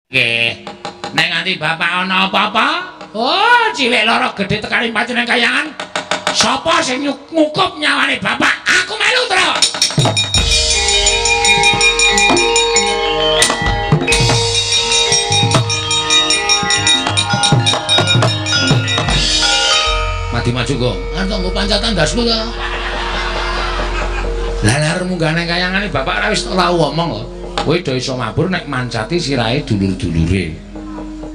Nggih. Nek nganti bapak ana apa-apa, oh cilik loro gedhe tekane pati nang kayangan. Sapa sing ngukup nyawane bapak? Aku melu, Tru. Mati maju, Gong. Arep nggo pancatan ndasku ta. Lah arep munggah nang kayangane bapak ora wis tau omong kok. Kowe do iso mabur nek mancati sirahe dulur-dulure.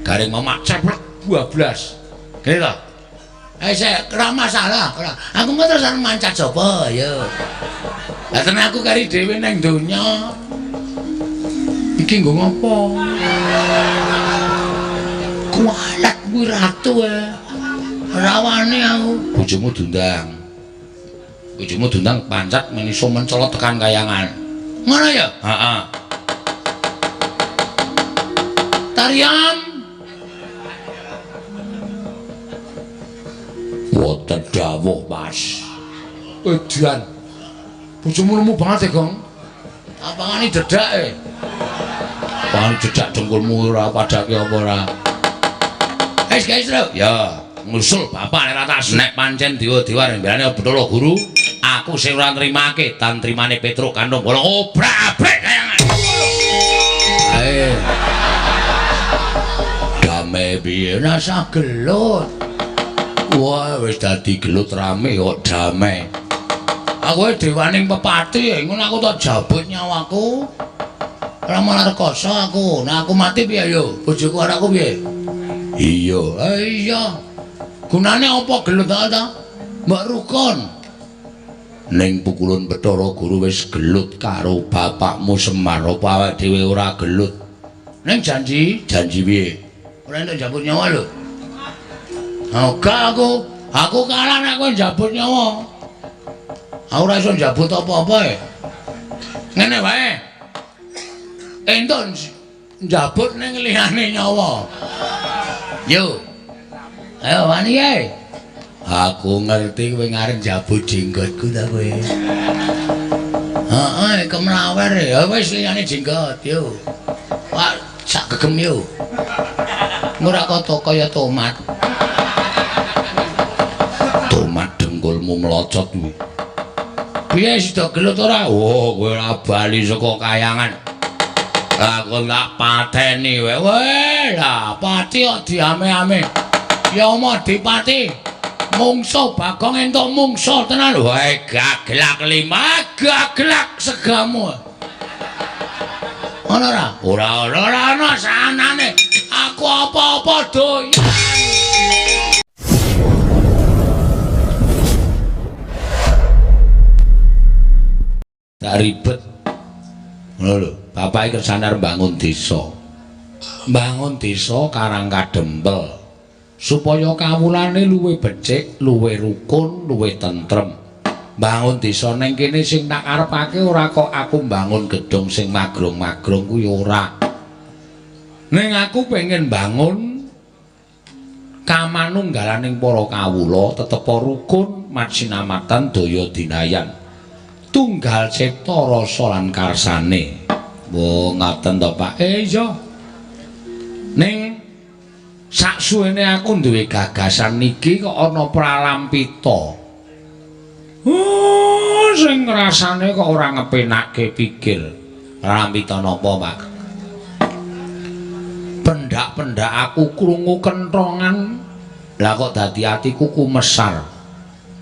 Garing mamak ceplek 12. Kene to. Eh sik, ora masalah, ora. Aku engko terus arep mancat sapa ya. Lah tenan aku kari dhewe nang donya. Iki nggo ngopo? Kualat kuwi ratu e. Ora wani aku. Bojomu diundang. Bojomu diundang pancat men iso mencolot tekan kayangan. Ngono ya? Heeh. Tarian. Wonten dawuh, Mas. Edan. Bojomu lemu banget e, Gong. Apangane dedak e. Apangane dedak dengkulmu ora padake apa ora. Wis guys, Tru. Ya, ngusul bapak nek ora tak nek pancen dewa-dewa rembelane Bathara Guru, aku sing ora nrimake tantrimane Petruk Kanthong Bolong obrak-abrik kayangan. Ae. Damai piye rasah gelut. Wah, wis dadi gelut rame kok damai. Aku dewaning pepati, ngono aku tak jabut nyawaku. Ora malah rekoso aku. Nah aku mati piye yo? Bojoku karo aku piye? Iya, iya. Gunane apa gelut ta? Mbok rukun. Ning pukulun Bathara Guru wis gelut karo bapakmu Semar, apa awake dhewe ora gelut? Ning janji, janji piye? Ora entuk jabut nyawa lho. Ora aku kalah nek kowe njabut nyawa. Aku ora iso njabut apa-apa e. Ngene wae. Entuk njabut ning liyane nyawa. Yo. Ayo wani kae. Aku ngerti kowe ngarep njabut jenggotku ta kowe. Heeh, kemlawer ya wis liyane jenggot yo. Wah, sak gegem yo. Ora kata kaya tomat. Tomat dengkulmu melocot kuwi. Piye sida gelut ora? Oh, kowe ora bali saka kayangan. Aku tak pateni wae. Weh, lah pati kok diame-ame. Ya omah dipati. Mungso Bagong entuk mungso tenan. Wae gaglak lima, gaglak segamu. Ana ora? Ora ana, ora ana sanane. Aku apa-apa doyan. Tak ribet. Ngono lho, bapak iki kersane arep mbangun desa. Mbangun desa Karang Kadempel. Supaya kawulane luwih becik, luwih rukun, luwih tentrem. Mbangun desa ning kene sing tak karepake ora kok aku mbangun gedung sing magrong-magrong kuwi ora. Ning aku pengen mbangun kamanunggalaning para kawula tetep rukun, masinamatan daya dinayan. Tunggal cipta rasa lan karsane. Wo ngaten to, Pak? Iya. Ning saksuwene aku duwe gagasan niki kok ana pralampita. Oh, sing rasane kok ora ngepenakke pikir. Pralampita napa, Pak? Pendak-pendak aku krungu kenthongan. Lah kok dadi atiku kumesar.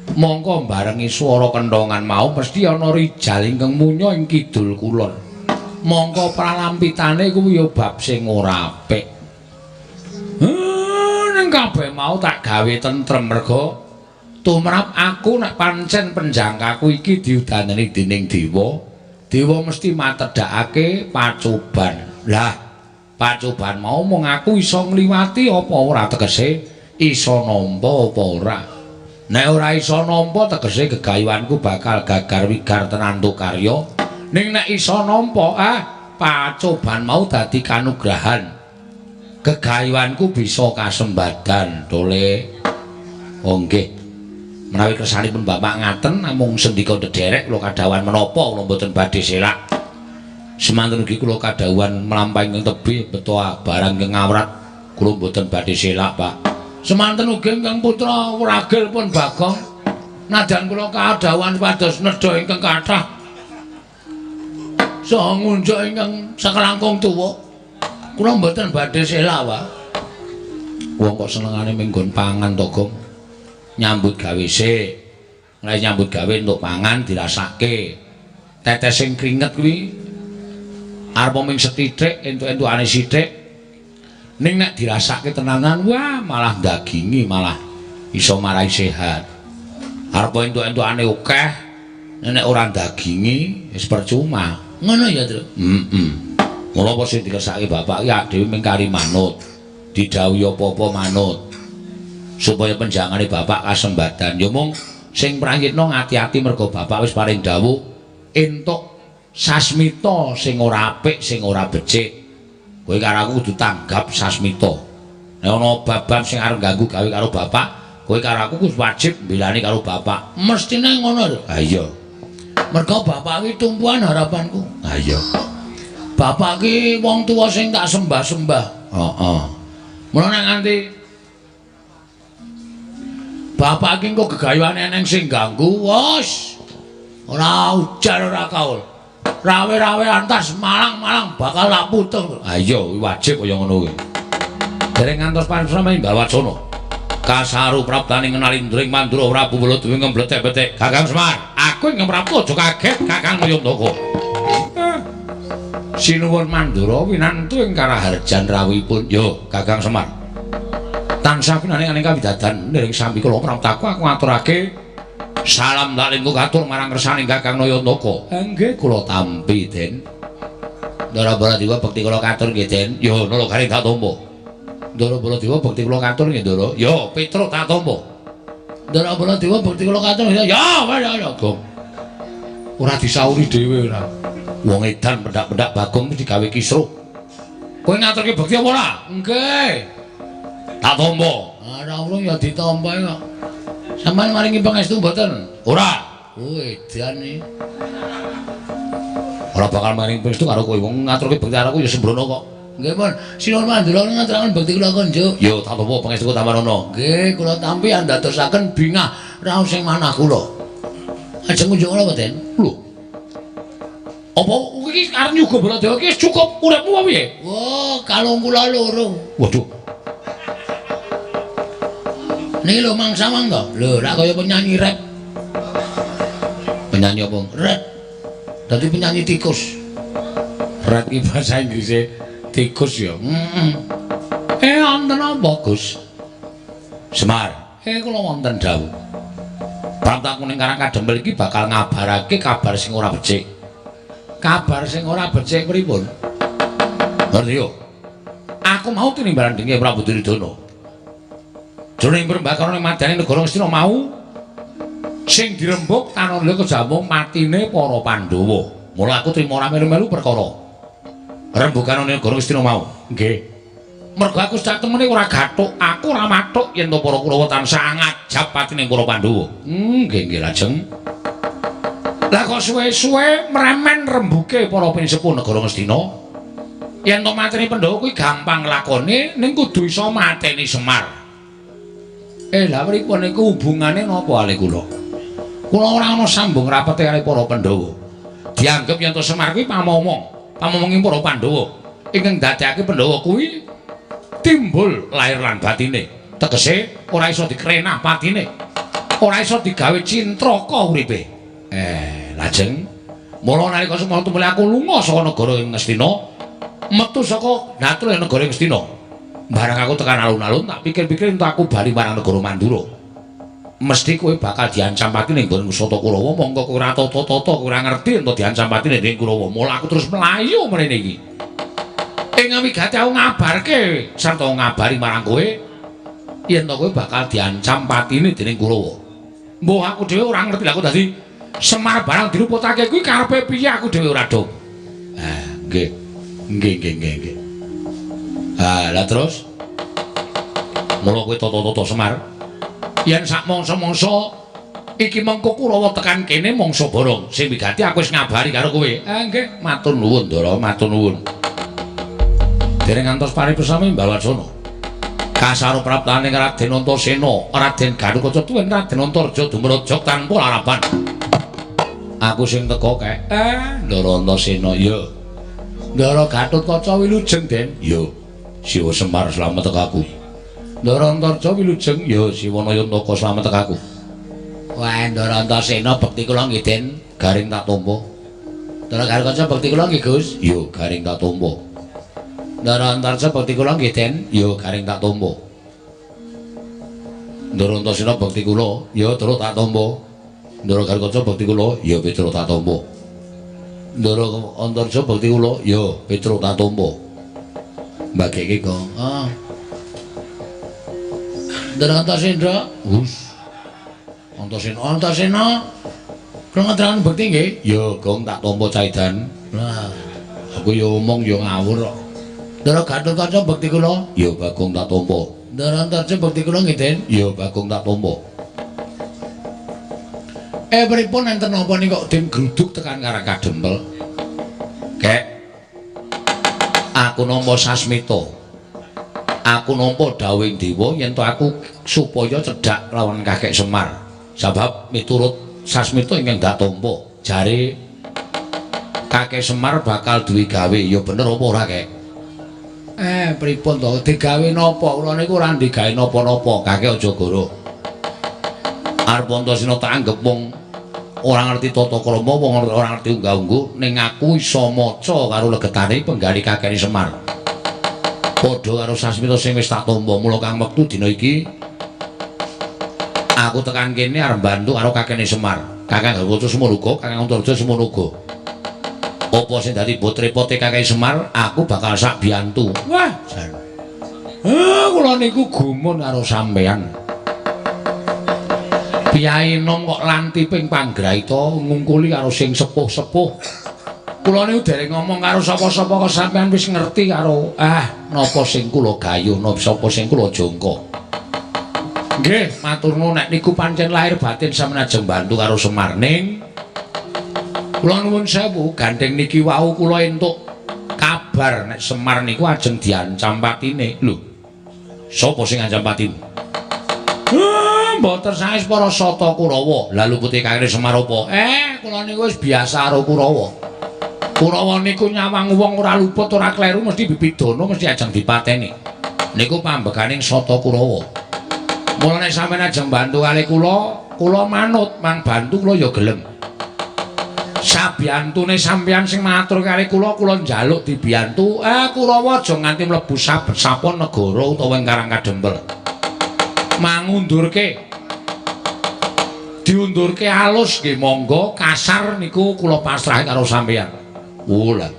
Mongko barengi swara kenthongan mau mesti ana rijal ingkang munya ing kidul kulon. Mongko pralampitane kuwi ya bab sing ora apik. Ning kabeh mau tak gawe tentrem merga tumrap aku nek pancen penjangkaku iki diudaneni dening dewa, dewa mesti matedhakake pacoban. Lah, pacoban mau mung aku iso ngliwati apa ora tegese iso nampa apa ora. Nek ora iso nampa tegese gegayuhanku bakal gagar wigar tenantu karya. Ning nek iso nampa, pacoban mau dadi kanugrahan. Gegayuhanku bisa kasembadan, Tole. Oh nggih. Menawi kersanipun Bapak ngaten namung sendika ndederek kula kadhawuhan menapa kula mboten badhe selak. Semanten ugi kula kadhawuhan mlampah ingkang tebih beto barang ingkang ngawrat kula mboten badhe selak, Pak. Semanten ugi ingkang putra wragil pun Bagong. Nadyan kula kadhawuhan supados nedha ingkang kathah saha ngunjuk ingkang sakelangkung tuwa. Kula mboten badhe selak, Pak. Wong kok senengane minggon pangan to, Gong. Nyambut gawe sik. Nek nyambut gawe entuk pangan dirasake. Tetes sing kringet kuwi arep ming sethithik entuk-entukane sithik. Ning nek dirasake tenanan, wah malah dagingi, malah iso marai sehat. Arep entuk-entukane akeh, nek ora dagingi wis percuma. Ngono ya, Tru? Heeh. Mula apa sing dikersake bapak ki dhewe ming kari manut. Didhawuhi apa-apa manut. Supaya penjangane bapak kasembadan. Ya mung sing prayitna ngati-ati mergo bapak wis paring dawuh entuk sasmita sing ora apik, sing ora becik. Kowe karo aku kudu tanggap sasmita. Nek ana bab-bab sing arep ganggu gawe karo bapak, kowe karo aku kudu wajib mbelani karo bapak. Mestine ngono lho. Ha iya. Mergo bapak ki tumpuan harapanku. Ha iya. Bapak ki wong tuwa sing tak sembah-sembah. Heeh. Mula nek nganti bapak ki engko gegayuhane eneng sing ganggu, wis ora ujar ora kaul. Rawe-rawe antas malang-malang bakal tak putung. Ha iya, wajib kaya ngono kuwi. Dereng ngantos pancen imbal wacana. Kasaru praptane ngenali ndring Mandura Prabu Baladewa ngebletek-betek. Kakang Semar, aku ing Prabu aja kaget Kakang Nayantaka. Sinuwun Mandura winantu ing karaharjan rawuhipun. Yo, Kakang Semar. Tansah pinaneng ing kawidadan niring sambi kula praptaku aku ngaturake salam dalingku katur marang kersaning Kakang Nayantaka. Nggih, kula tampi, Den. Ndara Baladewa bekti kula katur nggih, Den. Yo, nala garing tak tampa. Ndara Baladewa bekti kula katur nggih, Ndara. Yo, Petruk tak tampa. Ndara Baladewa bekti kula katur nggih. Ya, ya, ya, Gong. Ora disauri dhewe ora. Wong edan pendak-pendak Bagong mesti gawe kisruh. Kowe ngaturke bekti apa ora? Nggih. Tak tampa. Ora urung ya ditampa kok. Sampeyan maringi pangestu mboten? Ora. Oh, edan iki. Ora bakal maringi pangestu karo kowe. Wong ngaturke bekti karo aku ya sembrono kok. Nggih, pun. Sinuwun Mandura ngaturaken bekti kula konjuk. Yo, tak tampa pangestu tampanana. Nggih, kula tampi andadosaken bingah raos sing manah kula. Ajeng ngunjuk kula apa, Den? Lho. Apa iki arep nyuga Baladewa iki wis cukup uripmu apa piye? Wah, kalung kula loro. Waduh. Niki lho Mang Sawang to. Lho, rak kaya penyanyi rap. Penyanyi apa? Rap. Dadi penyanyi tikus. Rap iki bahasa Inggrise tikus ya. Heeh. Wonten apa, Gus? Semar. Kula wonten dawuh. Praptaku ning Karang Kadempel iki bakal ngabarake kabar sing ora becik. Kabar sing ora becik pripun? Ngerti yo. Aku mau tinimbalan dening Prabu Duryudana. Jroning perembakaran ing madyaning negara Ngastina mau sing dirembug tanah liya kejamung matine para Pandhawa. Mula aku trima ora melu-melu perkara rembugan ning negara Ngastina mau. Nggih. Mergo aku sak temene ora gathuk, aku ora mathuk yen to para Kurawa tansah ngajap patine para Pandhawa. Nggih nggih lajeng. Lah kok suwe-suwe mremen rembuke para pinisepuh negara Ngastina. Yen to mateni Pandhawa kuwi gampang lakone ning kudu iso mateni Semar. Lah pripun niku hubungane napa ale kula? Kula ora ana sambung rapete karo para Pandhawa. Dianggep yen to Semar kuwi pamomong, pamomonging para Pandhawa. Ingkang dadekake Pandhawa kuwi timbul lahir lan batine. Tegese ora iso dikrenah patine. Ora iso digawe cintraka uripe. Lajeng mula nalika semana tumuli aku lunga saka negara Ngastina, metu saka datul negara Ngastina. Barang aku tekan alun-alun tak pikir-pikir entuk aku bali marang negara Mandura. Mesti kowe bakal diancam pati ning nggon Sata Kurawa, mongko kowe ora tata-tata, kowe ora ngerti entuk diancam pati ning Kurawa. Mula aku terus mlayu mrene iki. Ing wigati aku ngabarke sarta ngabari marang kowe yen to kowe bakal diancam patine dening Kurawa. Mbuh aku dhewe ora ngerti lha aku dadi Semar barang diruputake kuwi karepe piye aku dhewe ora dong. Nggih. Nggih nggih nggih nggih. Lah terus mula kowe tata-tata Semar yen sak mangsa-mangsa Iki mengko Kurawa tekan kene mangsa borong. Sing wigati aku wis ngabari karo kowe. Nggih, matur nuwun Ndara, matur nuwun. Dereng ngantos paripesami Mbawasana. Kasaro praptaning Raden Antasena, Raden Gathotkaca tuwin Raden Antarja dumrajak tanpa larapan. Aku sing teka kek. Ndara Antasena, ya. Ndara Gathotkaca wilujeng, Den. Ya. Siwa Semar slamet teka aku. Ndara Antarja wilujeng, ya Siwa Nayantaka slamet teka aku. Wah, Ndara Antasena bekti kula nggih, Den. Garing tak tampa. Ndara Gathotkaca bekti kula nggih, Gus. Ya, garing tak tampa. Ndara Antarja bekti kula nggih, Den. Ya, garing tak tampa. Ndara Antasena bekti kula, ya terus tak tampa. Ndara Gathotkaca bekti kula, ya Petruk tak tampa. Ndara Antarja bekti kula, ya Petruk tak tampa. Mbageke kok. Ah. Ndara Antasena, hus. Antasena, Antasena. Kula ngeteraken bekti nggih. Ya, gong tak tampa caidan. Lah, aku ya omong ya ngawur kok. Ndara Gathotkaca bekti kula, ya Bagong tak tampa. Ndara Antarja bekti kula nggih, Den. Ya Bagong tak tampa. Pripun enten napa nika kok den gruduk tekan Karang Kadempel? Kek. Aku nampa sasmita. Aku nampa dawuhing dewa yen to aku supaya cedhak lawan Kakek Semar. Sebab miturut sasmita ingkang dak tampa, jare Kakek Semar bakal duwe gawe. Ya bener apa ora, Kek? Pripun to? Digawe napa? Kula niku ora digawe napa-napa. Kakek aja goro. Arep Antasena tak anggep wong ora ngerti tata krama, wong ora ngerti unggah-ungguh, ning aku iso maca karo legetane penggali Kakek Semar. Padha karo sasmita sing wis tak tampa, mula kang wektu dina iki aku tekan kene arep bantu karo Kakek Semar. Kakang Gathotkaca semono uga, Kakang Antarja semono uga. Apa sing dadi bot repote Kakek Semar, aku bakal sak biyantu. Wah, jan. Kula niku gumun karo sampean. Piyai nom kok lantiping panggraita ngungkuli karo sing sepuh-sepuh. Kula niku dereng ngomong karo sapa-sapa kok sampean wis ngerti karo napa sing kula gayuh, napa sapa sing kula jangka. Nggih, matur nuwun nek niku pancen lahir batin sampeyan ajeng bantu karo Semar ning kula nuwun sewu, gandeng niki wau kula entuk kabar nek Semar niku ajeng diancam patine. Lho, sapa sing ngancam patine? Mboten saes para Sata Kurawa. Lah lupute Kakek Semar apa? Kula niku wis biasa karo Kurawa. Kurawa niku nyawang wong ora luput, ora kleru, mesti bibidana, mesti ajeng dipateni. Niku pambekaning Sata Kurawa. Mula nek sampeyan ajeng bantu kali kula, kula manut, mang bantu kula ya gelem. Sabiyantune sampeyan sing matur kali kula, kula njaluk dibiyantu. Kurawa aja nganti mlebu saben-sapon negara utawa ing Karang Kadempel. Mangundurke, diundurke alus nggih monggo, kasar niku kula pasrahe karo sampeyan. Lah,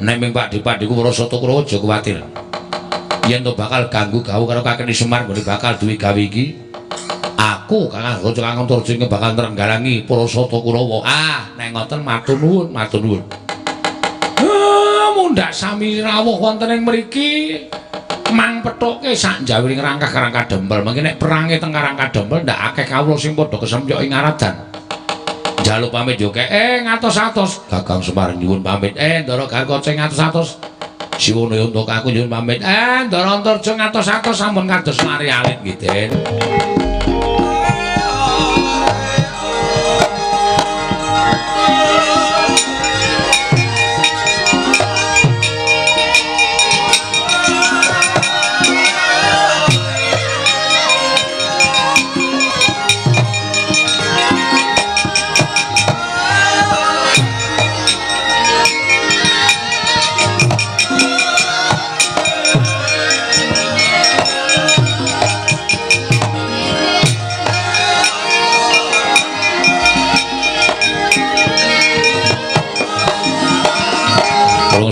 nek ming Pak Dipadiku para Sata Kurawa aja kuwatir. Yen to bakal ganggu gawe karo Kakek Semar nggone bakal duwe gawe iki, aku Kakang Gathotkaca Kakang Antarja bakal nrenggalangi para Sata Kurawa. Nek ngoten matur nuwun, matur nuwun. Mundhak sami rawuh wonten ing mriki. Mang pethuke sak njawiring rangkah Karang Kadempel. Mangke nek perange teng Karang Kadempel ndak akeh kawula sing padha kesempyok ing aradan. Njaluk pamit yo kek. Ngatos-atos. Kakang Semar nyuwun pamit. Ndara Gathotkaca ngatos-atos. Siwa Nayantaka aku nyuwun pamit. Ndara Antarja ngatos-atos sampun kados lari alit nggih, Den.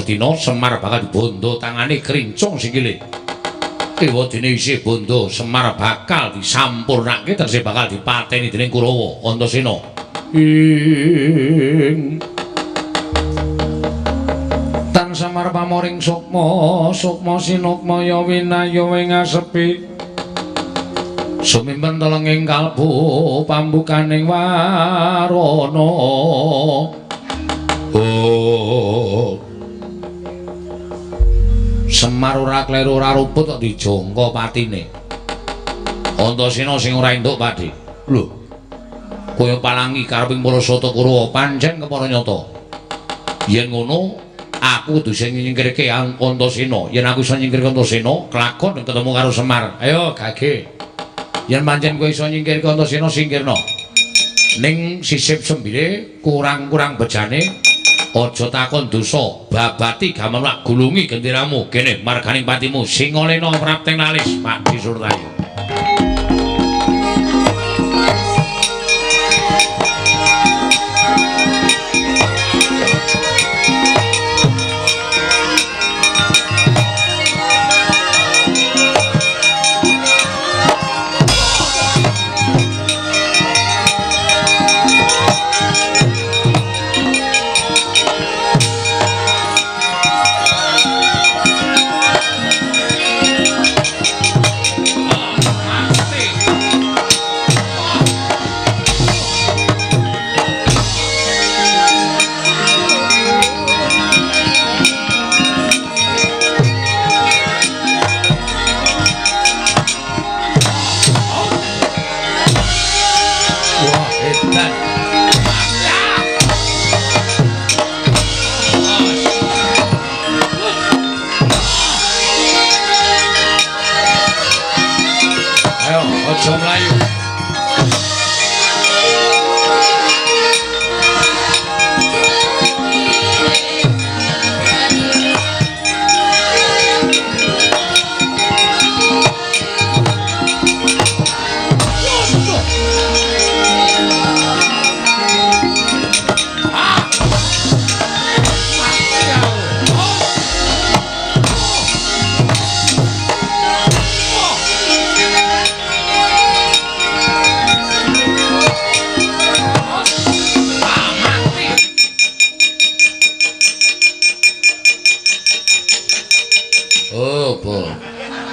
Dina Semar bakal dibondo tangane krincung sikile. Ewadene isih bondo, Semar bakal disampurnake tegese bakal dipateni dening Kurawa Antasena. Ing Tan Semar pamoring sukma, sukma sinukmaya winaya ing asepi. Sumimpen telenging kalbu pambukaning warana. Oh. Semar ora kleru ora ruput kok dijangka patine. Antasena sing ora entuk, Pakdhe. Lho. Kaya palangi kareping para Sata Kurawa pancen kepara nyata. Yen ngono, aku kudu sing nyingkirke Antasena. Yen aku iso nyingkirke Antasena, kelakon ketemu karo Semar. Ayo, gage. Yen pancen kowe iso nyingkirke Antasena, singkirna. Ning sisip sembile kurang-kurang bejane, aja takon dosa, babati gamelan lak gulungi genderamu kene marganing patimu Singalena prapting lalis Pakdhe Surtayu.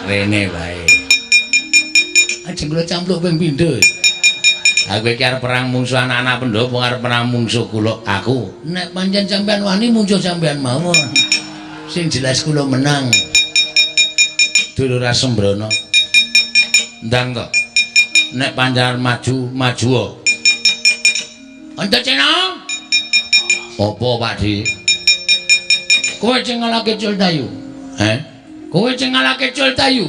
Rene wae. Ajeng kula campluk ping pindho. Aku iki arep perang mungsuh anak-anak Pandhawa, arep perang mungsuh kula aku. Nek pancen sampean wani mungsuh sampean mawon. Sing jelas kula menang. Dulur Asembrono. Ndang to. Nek pancen maju, maju. Antasena. Apa, Pakdhe? Kowe sing ngalahke Cultayu. Heh? Kowe sing ngalahke Cultayu?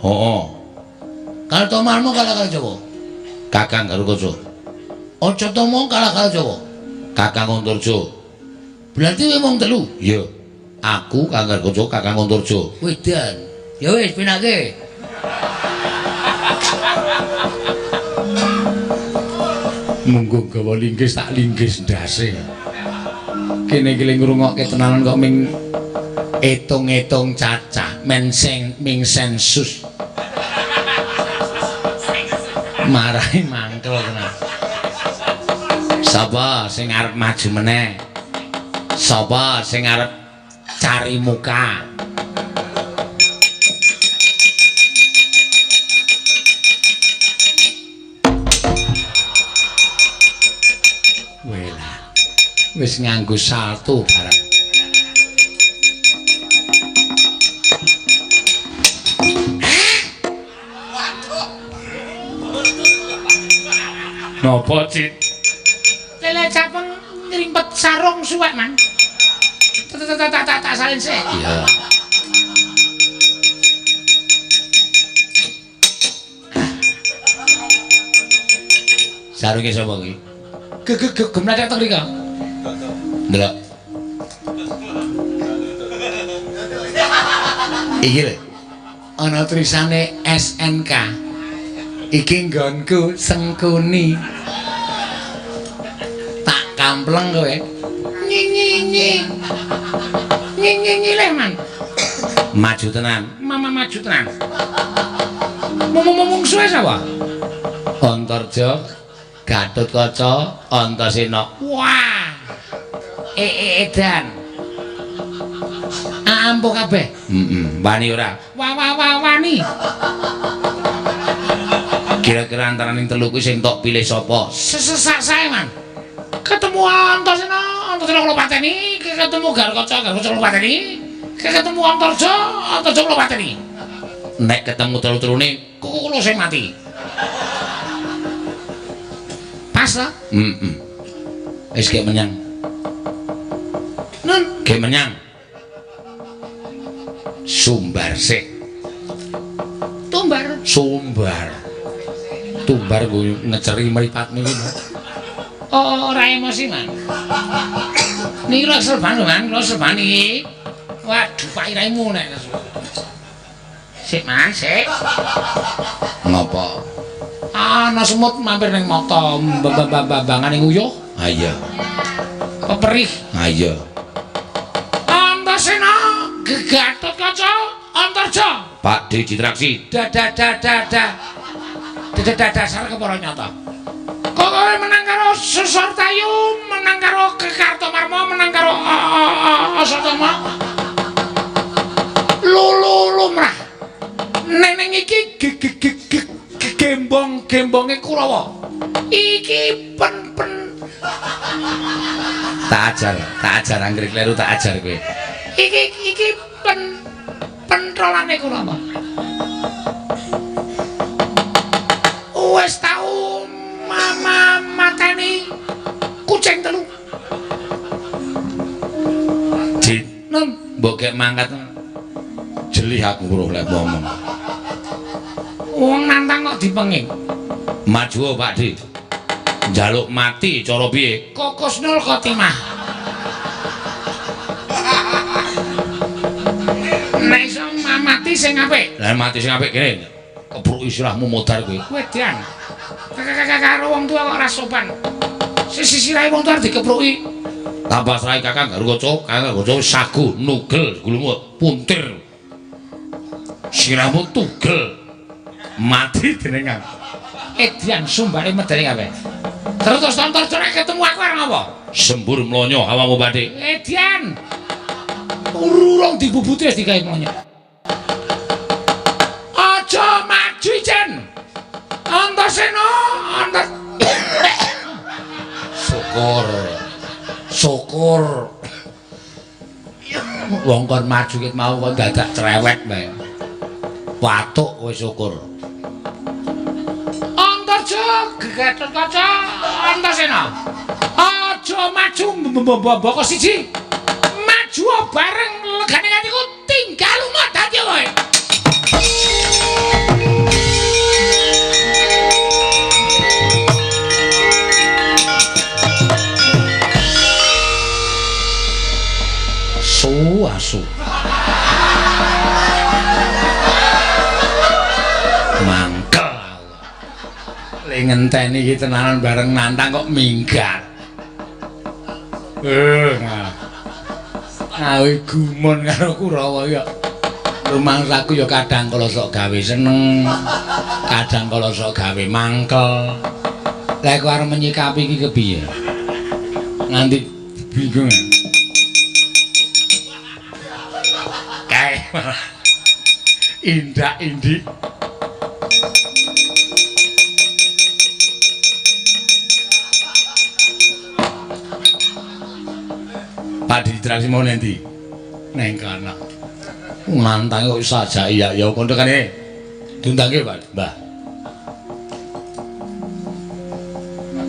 Heeh. Kartomarmo kalah karo Jawa. Kakang Garukaca. Acatama kalah karo Jawa. Kakang Antarja. Berarti kowe wong telu? Iya. Aku Kakang Garukaca, Kakang Antarja. Wedan. Ya wis pinake. Munggo gawa linggis tak linggis ndase. Kene iki ngrungokke tenanan kok ming etung-etung cacah menseng ming sensus. Marahi mangkel tenan. Sapa sing arep maju meneh? Sapa sing arep cari muka? Welah. Wis nganggo salto bareng. Napa, Cit? Lele capeng ngrimpet sarung suwek, Man. Tak salin sik. Iya. Sarunge sapa kuwi? Gemlacak teng mriko. Ndelok. Iki lho. Ana tulisane SNK. Iki nggonku Sengkuni. Tak kampleng kowe. Nyi nyi nyi. Nyi nyi nyi leh, Man. Maju tenan. Mama maju tenan. Mung suwe sapa? Antarja, Gatotkaca, Antasena. Wah. Edan. Ampuh kabeh. Heeh, wani ora? Wah wah wah wani. Kira-kira antaraning telu kuwi sing tok pilih sapa? Sesak sae, Man. Ketemu Antasena, Antasena kula pateni, ketemu Garkaca, Garkaca kula pateni, ketemu Antarja, Antarja kula pateni. Nek ketemu telu-telune, kula sing mati. Pas ta? Heeh. Wis gek menyang. Nun, gek menyang. Sumbar sik. Tumbar, sumbar. Tumbar nggo ngeceri mripatmu iki. Oh, ora emosi, Man. Niki lho serban lho, Man. Lho serban iki. Waduh, pak iraimu nek. Sik, Man, sik. Ngopo? Ana semut mampir ning mata, mbambang-mbambangane nguyuh. Ha iya. Peperih. Ha iya. Antasena, Gatotkaca, Antarja. Pak D Citraksi. Da-da-da-da-da. Dasar kepara nyata. Kok kowe menang karo Susortayu, menang karo Kekartomarma, menang karo Asatama. Lulu lumrah. Neneng iki gembong-gembonge Kurawa. Iki pen-pen. Tak ajar anggere kleru tak ajar kowe. Iki pen pentrolane Kurawa. Wis tau mama mateni kucing telu. Jit, nun, mbok gek mangkat. Jelih aku weruh lek ngomong. Wong nantang kok dipenging. Maju Pak Di. Njaluk mati cara piye? Kokusnul khotimah. Nek iso mati sing apik. Lah mati sing apik kene. Kebruk istilahmu modar kowe. Wedan. Karo wong tua kok ora sopan. Sisirahe wong tua dikepruki. Tambah sae Kakang Garukaca, Kakang Garukaca sagu nugel gulumu puntir. Sirahmu tugel. Mati dening aku. Edian sumbare medeni kabeh. Terus Antarja nek ketemu aku arep ngapa? Sembur mlonyo awamu badhe. Edian. Urung dibubuti wis digawe mlonyo. Aja maju ijen. Antasena, Antas. Syukur. Syukur. Wong kon maju ket mau kok dadak cerewet bae. Watuk kowe syukur. Antarja, Gatotkaca, Antasena. Aja maju mbok siji. Maju bareng legane atiku tinggal lunga dadi kowe. Su asu. Mangkel aku. Le ngenteni iki tenanan bareng nantang kok minggat. Awe gumun karo Kurawa ya. Rumangsaku ya kadang kala sok gawe seneng, kadang kala sok gawe mangkel. Lah aku arep menyikapi iki kepiye? Nganti bingung. Kae malah indak-indik. Pak Ditraksi mau nanti neng kana. Nantang kok saja iya ya kono kene. Diundangke Pak, Mbah.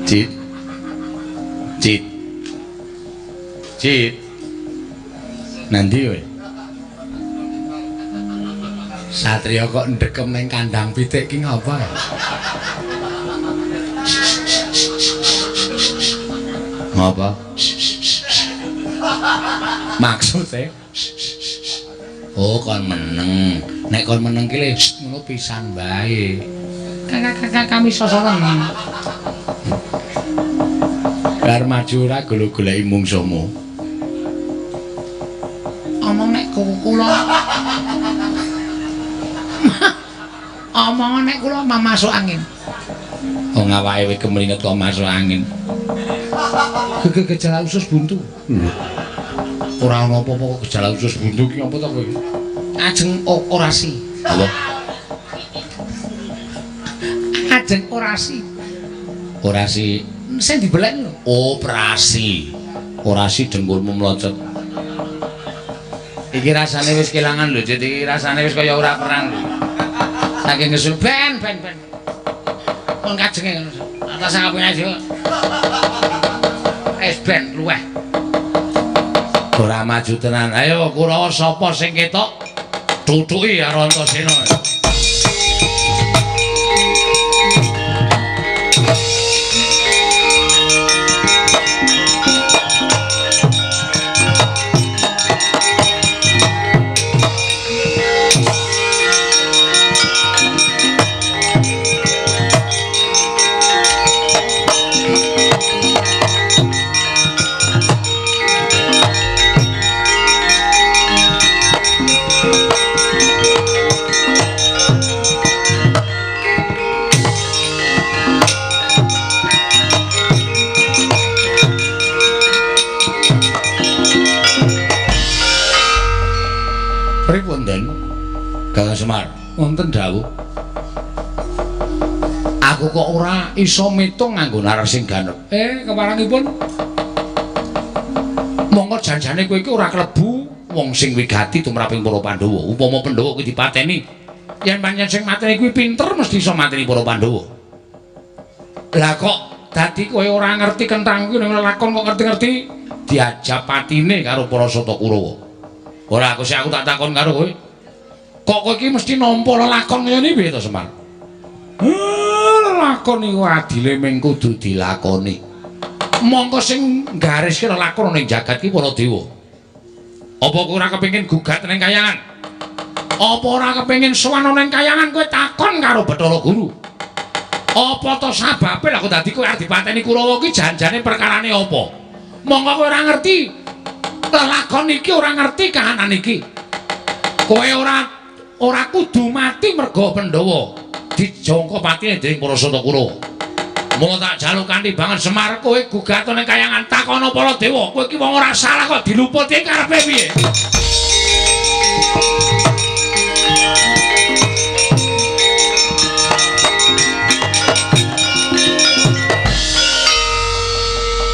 Cit. Cit. Cit. Nanti kowe. Satria kok ndekem ning kandang pitik ki ngapa ya? Ngapa? Maksude oh kon meneng. Nek kon meneng ki le ngono pisan wae. Kakak kami sosoren. Bar maju ora golo-goleki mungsuhmu. Omong nek kula omong nek kula masuk angin. Wong awake wis kemringet kok masuk angin. Gejala usus buntu. Ora ana apa-apa kok gejala usus buntu ki apa to kowe? Ajeng orasi. Apa? Ajeng orasi. Orasi sing dibelek lho. Operasi. Orasi dengkulmu mlocot. Iki rasane wis kelangan lho, Cit. Iki rasane wis kaya ora perang lho. Saking ngesul ben. Kon kajenge ngono. Atas aku aja. Es ben luweh. Ora maju tenan. Ayo Kurawa sapa sing ketok? Tutuki karo Antasena. Pripun, Den? Kakang Semar, wonten dawuh. Aku kok ora iso mitung nganggo nalar sing ganep. Keparangipun. Monggo janjane kowe iki ora klebu wong sing wigati tumraping para Pandhawa. Upama Pandhawa kuwi dipateni, yen pancen sing mateni kuwi pinter mesti iso mateni para Pandhawa. Lah kok dadi kowe ora ngerti kenthang kuwi ning lakon kok ngerti-ngerti diajap patine karo para Sata Kurawa. Ora aku sih aku tak takon karo kowe. Kok kowe iki mesti nampa lelakon kaya ngene piye to, Semar? Lelakon iku adile mung kudu dilakoni. Mongko sing gariske lelakon ning jagat ki para dewa. Apa kowe ora kepengin gugat ning kayangan? Apa ora kepengin sowan ning kayangan kowe takon karo Bathara Guru? Apa to sababe lha kok dadi kowe arep dipateni Kurawa ki janjane perkarane apa? Mongko kowe ora ngerti lelakon iki ora ngerti kahanan iki. Kowe ora kudu mati merga Pandhawa dijangka patine dening para Sata Kurawa. Mula tak jaluk kanthi banget Semar kowe gugat ning kayangan takono para dewa. Kowe iki wong ora salah kok diluputi karepe piye?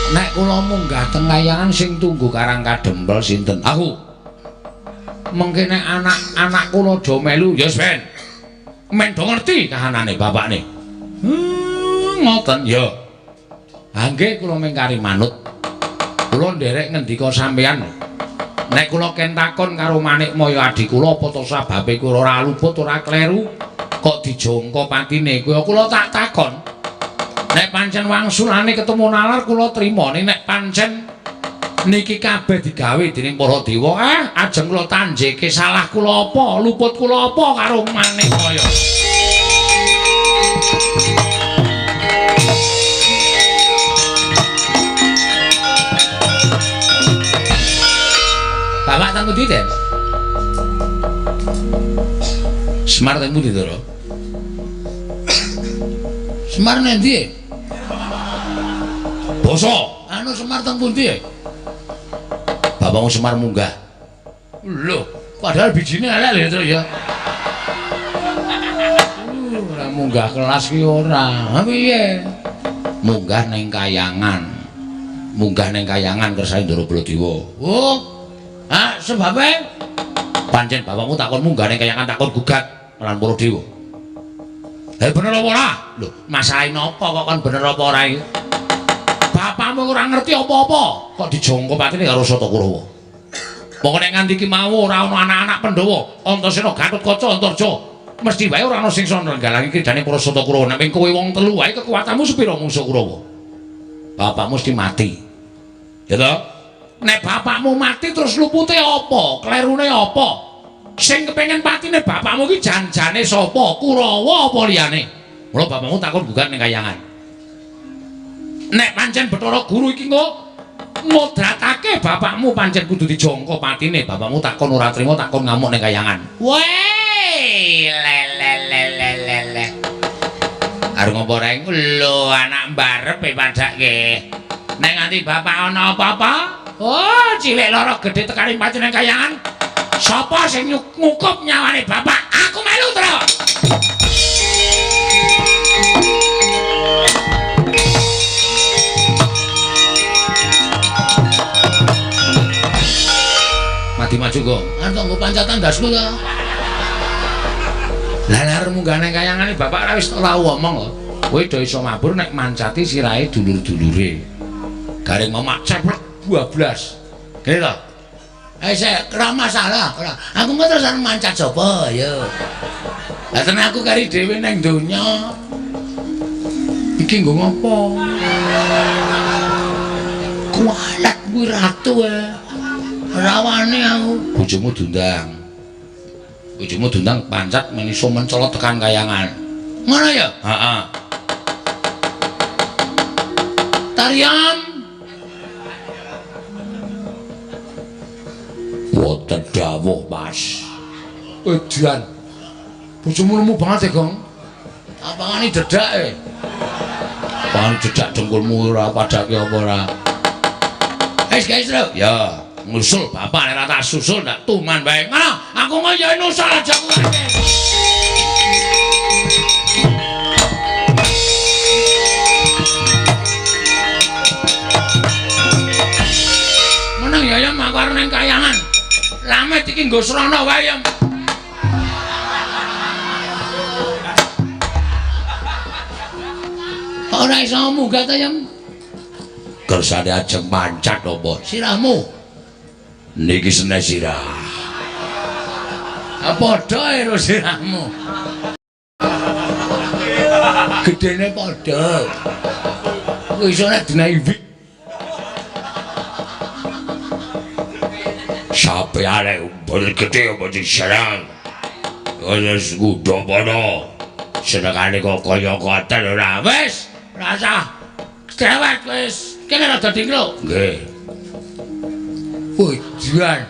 Nek kula munggah teng kayangan sing tunggu Karang Kadempel sinten? Aku. Mengke nek anak-anak kula do melu ya wis ben. Men do ngerti kahanane bapakne. Ngoten ya. Ha nggih kula mengkari manut. Kula nderek ngendika sampeyan. Nek kula ken takon karo Manikmaya adhi kula apa to sababe kula ora luput ora kleru kok dijangka patine kuwi kula tak takon. Nek pancen wangsulane ketemu nalar kula trima, nek pancen niki kabeh digawe dening para dewa, ajeng kula tanjeke salah kula apa, luput kula apa karo Manikmaya. Bapak teng pundi, Den? Semar teng pundi, Ndara? Semar nendi? Basa, anu Semar teng pundi? Bapakmu Semar munggah. Lho, padahal bijine elek lho, Tru ya. Ora munggah kelas ki ora. Ha piye? Munggah ning kayangan. Munggah ning kayangan kersane Ndara Baladewa. Oh. Ha, sebabe pancen bapakmu takon munggah ning kayangan takon gugat lan para dewa. Eh bener apa ora? Lho, masalahe napa kok kon bener apa ora iki? Bapakmu ora ngerti apa-apa, kok dijangka patine karo Sata Kurawa. Pokoke nek nganti iki mau ora ana anak-anak Pandhawa, Antasena, Gatotkaca, Antarja, mesti wae ora ana sing iso nggalangi kridane para Sata Kurawa. Nek kowe wong telu wae kekuatanmu sepira mungsuh Kurawa? Bapakmu mesti mati. Ya toh? Nek bapakmu mati terus lupute apa? Klerune apa? Sing kepengin patine bapakmu ki janjane sapa? Kurawa apa liyane? Mula bapakmu takon gugat ning kayangan. Nek pancen Bathara Guru iki engko mudratake bapakmu pancen kudu dijangka patine. Bapakmu takon ora trima, takon ngamuk ning kayangan. Weh, le le le le le le. Arep ngopo reng? Lho, anak mbarep e padhake. Nek nganti bapak ana apa-apa, oh, cilik lara gedhe tekane patine ning kayangan. Sapa sing ngukup nyawane bapak? Aku melu, Tru. lho, Gong? Arep nggo pancatan ndasku to. Lah arep munggah nang kayangane bapak ora wis tau omong kok. Kowe do iso mabur nek mancati sirahe dulur-dulure. Gareng mamak ceplek 12. Kene to. Eh sik, ora masalah, ora. Aku engko terus arep mancat sapa ya. Lah tenan aku kari dhewe nang donya. Iki nggo ngopo? Kualat kuwi ratu e. Rawane aku. Bojomu diundang. Bojomu diundang pancat men iso mencolot tekan kayangan. Ngono ya? Heeh. Tarian. Wonten dawuh, Mas. Edan. Bojomu lemu banget e, Gong. Apangane dedak e? Apangane dedak dengkulmu ora padake apa ora? Wis guys, Tru. Ya, ngusul bapak nek ora tak susul ndak tuman bae. Ngono, aku ngoyo nusul aja kuwi. Meneng ya ya aku arep nang kayangan. Lamet iki nggo srana wae ya. Ora iso munggah ta, Yem? Kersane ajeng mancat apa? Sirahmu. Niki seneh sirah. Ah padha karo sirahmu. Gedene padha. Kuwi iso nek dinahi wik. Sampeyan umbul gedhe apa diserang? Wis kudu padha. Senengane kok kaya koten ora. Wis, rasah. Dewek wis. Kene rada dingkluk. Nggih. Ujian.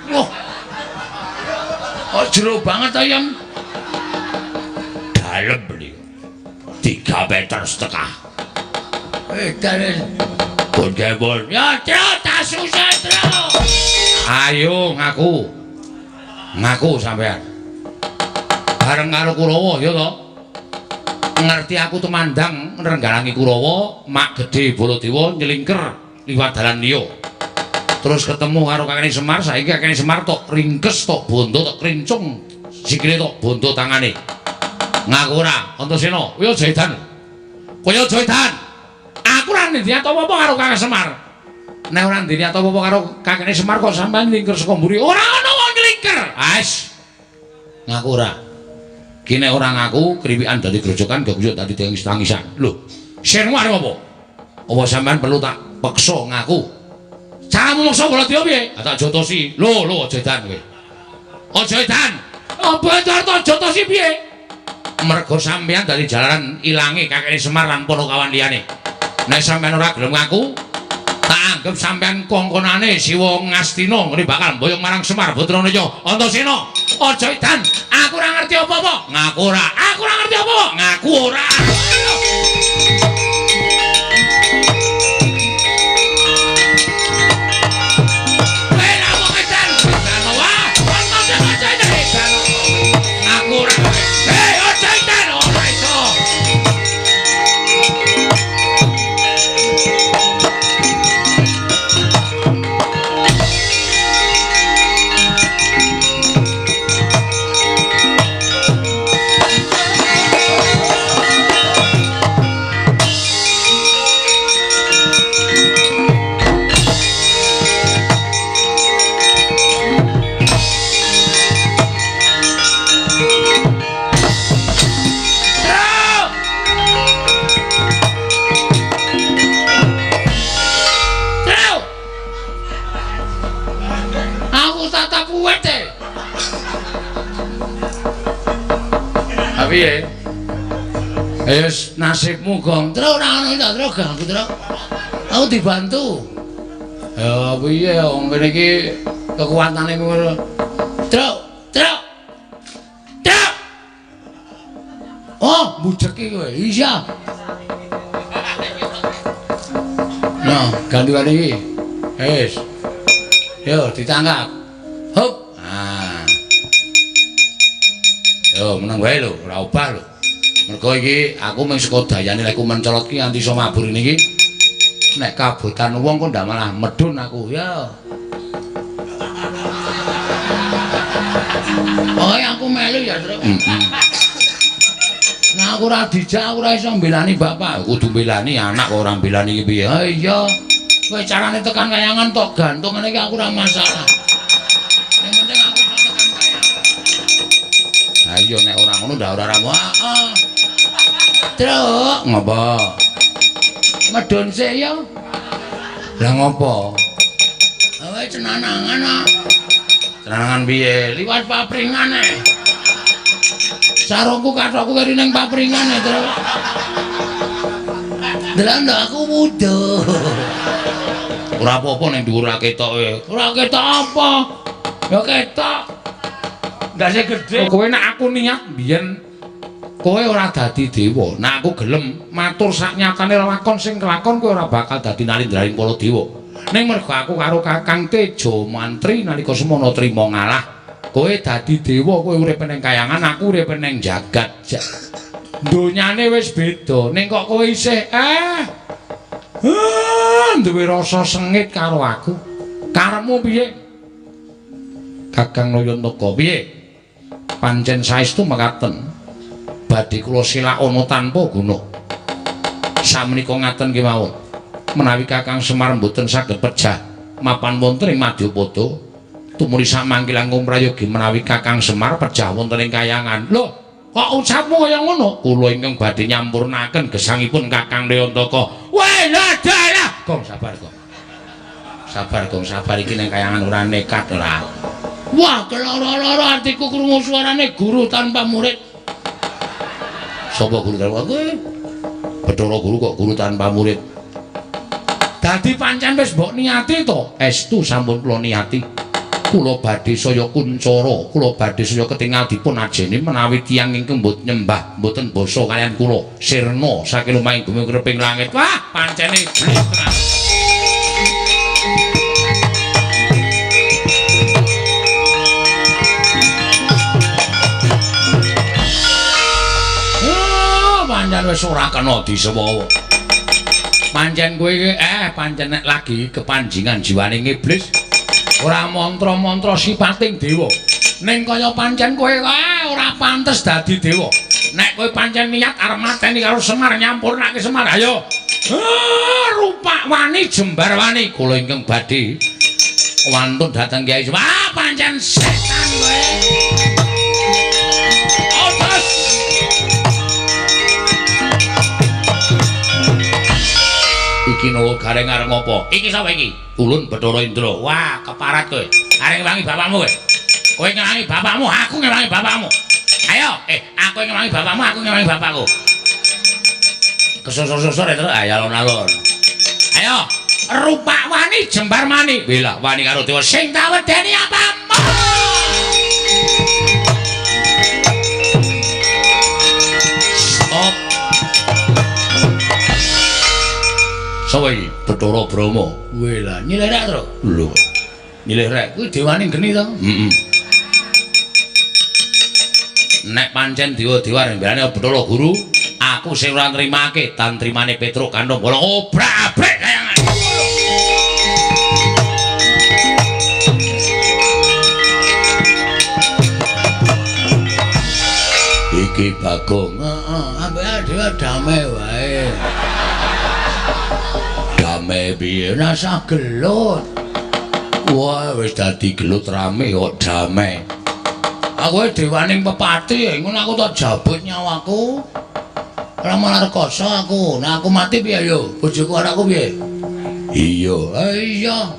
Wah. Oh, jero banget ta, Yem. Dalem niku. 3,5 meter. Edan. Pun kepun. Ya, Tru, tak susah, Tru. Ayo ngaku. Ngaku sampean. Bareng karo Kurawa ya to. Ngerti aku tumandang nrenggalangi Kurawa, mak gedhe Baladewa nyelingker liwat dalan liya. Terus ketemu karo kakene Semar, saiki kakene Semar tok ringkes, tok bondo, tok krincung, sikile tok bondo tangane. Ngaku ora, Antasena, kowe aja edan. Kowe aja edan. Aku ora ndek apa-apa karo Kakang Semar. Nek ora ndek apa-apa karo kakene Semar kok sampean nyelingker saka mburi. Ora ana wong nyelingker. Ais. Ngaku ora. Ki nek ora ngaku, kriwikan dadi grojokan, geguyut dadi tangis-tangisan. Lho, sirmu arep apa? Apa sampean perlu tak peksa ngaku? Caramu meksa Baladewa piye? Ah tak jotosi. Lho, lho aja edan kowe. Aja edan. Apa arep tak jotosi piye? Mergo sampean dadi jalaran ilange kakene Semar lan para kawan liyane. Nek sampean ora gelem ngaku, tak anggap sampean kongkonane Siwa Ngastina ngene bakal mboyong marang Semar Butranaya. Antasena, aja edan. Aku ora ngerti apa-apa. Ngaku ora. Aku ora ngerti apa-apa. Ngaku ora. Aku ora. Hei, aja edan, ora iso. Piye? Wis nasibmu, Gong. Tru ora ono ta, Tru, ganggu Tru. Aku dibantu. Ya piye wong kene iki kekuatane ngono. Tru, Tru. Tru. Oh, bujeki kowe. Iya. Nah, gantian iki. Wis. Yo ditangkap. Hup. Ah. Yo meneng wae lho, ora obah lho. Mergo iki aku mung saka dayane lek mencolot ki nganti iso mabur niki. Nek kabotan wong kok ndak malah medhun aku ya. Pokoke aku melu ya, Truk. Heeh. Nah aku ora dijak, aku ora iso mbelani bapak. Kudu mbelani anak kok ora mbelani iki piye? Ha iya. Kowe carane tekan kayangan tok gantung ngene iki aku ora masalah. Sing penting aku iso tekan kayangan. Ha iya nek ora ngono ndak ora ramu. Heeh. Truk, ngopo? Medun sik ya. Lah ngopo? Kowe cenanangan ah. Cenanangan piye? Liwat papringan e. Sarungku kathokku keri ning papringan e, Truk. Delok ndak aku wuduh. Ora apa-apa ning dhuwur ora ketok e. Ora ketok apa? Ya ketok. Ndase gedhe. Kowe nek aku niat biyen kowe ora dadi dewa. Nek aku gelem matur sak nyatane lakon sing kelakon kowe ora bakal dadi nalindraning para dewa. Ning mergo aku karo Kakang Tejo Mantri nalika semono trima ngalah, kowe dadi dewa, kowe urip ning kayangan, aku urip ning jagat. Donyane wis beda, ning kok kowe isih duwe rasa sengit karo aku. Karepmu piye? Kakang Nayantaka piye? Pancen saestu mekaten. Badhe kula silakana tanpa guna. Samenika ngaten kemawon. Menawi Kakang Semar mboten saged pejah mapan wonten ing Madyapada, tumuli samangke langkung prayogi menawi Kakang Semar pejah wonten ing kayangan. Lho, kok ucapmu kaya ngono? Kula ingkang badhe nyampurnaken gesangipun Kakang Nayantaka. Weh, lah dalah. Gong sabar, Gong. Sabar, Gong, sabar iki ning kayangan ora nekat ora. Wah, keloro-loro atiku krungu suarane guru tanpa murid. Sapa guru tanpa kowe? Bathara guru kok guru tanpa murid. Dadi pancen wis mbok niati to? Estu sampun kula niati. Kula badhe saya kuncara, kula badhe saya ketingal dipun ajeni menawi tiyang ingkang mboten nyembah, mboten basa kaliyan kula. Sirna saking lumahing bumi kreping langit. Wah, pancene iblis tenan. Pancen wis ora kena disewowo. Pancen kowe iki pancen nek lagi kepanjingan jiwane iblis ora mantra-mantra sipating dewa. Ning kaya pancen kowe ora pantes dadi dewa. Nek kowe pancen niat arep mateni karo Semar nyampurnake Semar, ayo. Rupak wani jembar wani kula ingkang badhe wantun dhateng Kyai. Wah, pancen setan kowe. Otos. Iki Nala Gareng arep ngopo? Iki sapa iki? Ulun Bathara Indra. Wah, keparat kowe. Arep ngewangi bapakmu kowe. Kowe ngewangi bapakmu, aku ngewangi bapakmu. Ayo, aku ngewangi bapakmu, aku ngewangi bapakku. Kesusur-susur ya, Truk. Ayo alon-alon. Ayo, rupak wani jembar mani. Wela wani karo dewa sing tak wedeni apamu? Stop. Sapa iki? Bathara Brahma. Wela, nyilih rek, Truk. Lho. Nyilih rek kuwi dewane geni to? Heeh. Nek pancen dewa-dewa rembelane Bathara Guru, aku sing ora nrimake tantrimane Petruk Kanthong Bolong obrak-abrik kayangan. Iki Bagong. Heeh, ambek dhewe damai wae. Damai piye? Rasah gelut. Wah, wis dadi gelut rame kok damai. Aku dewaning pepati, ngono aku tak jabut nyawaku. Ora malah rekoso aku. Nah aku mati piye yo? Bojoku anakku piye? Iya. Iya.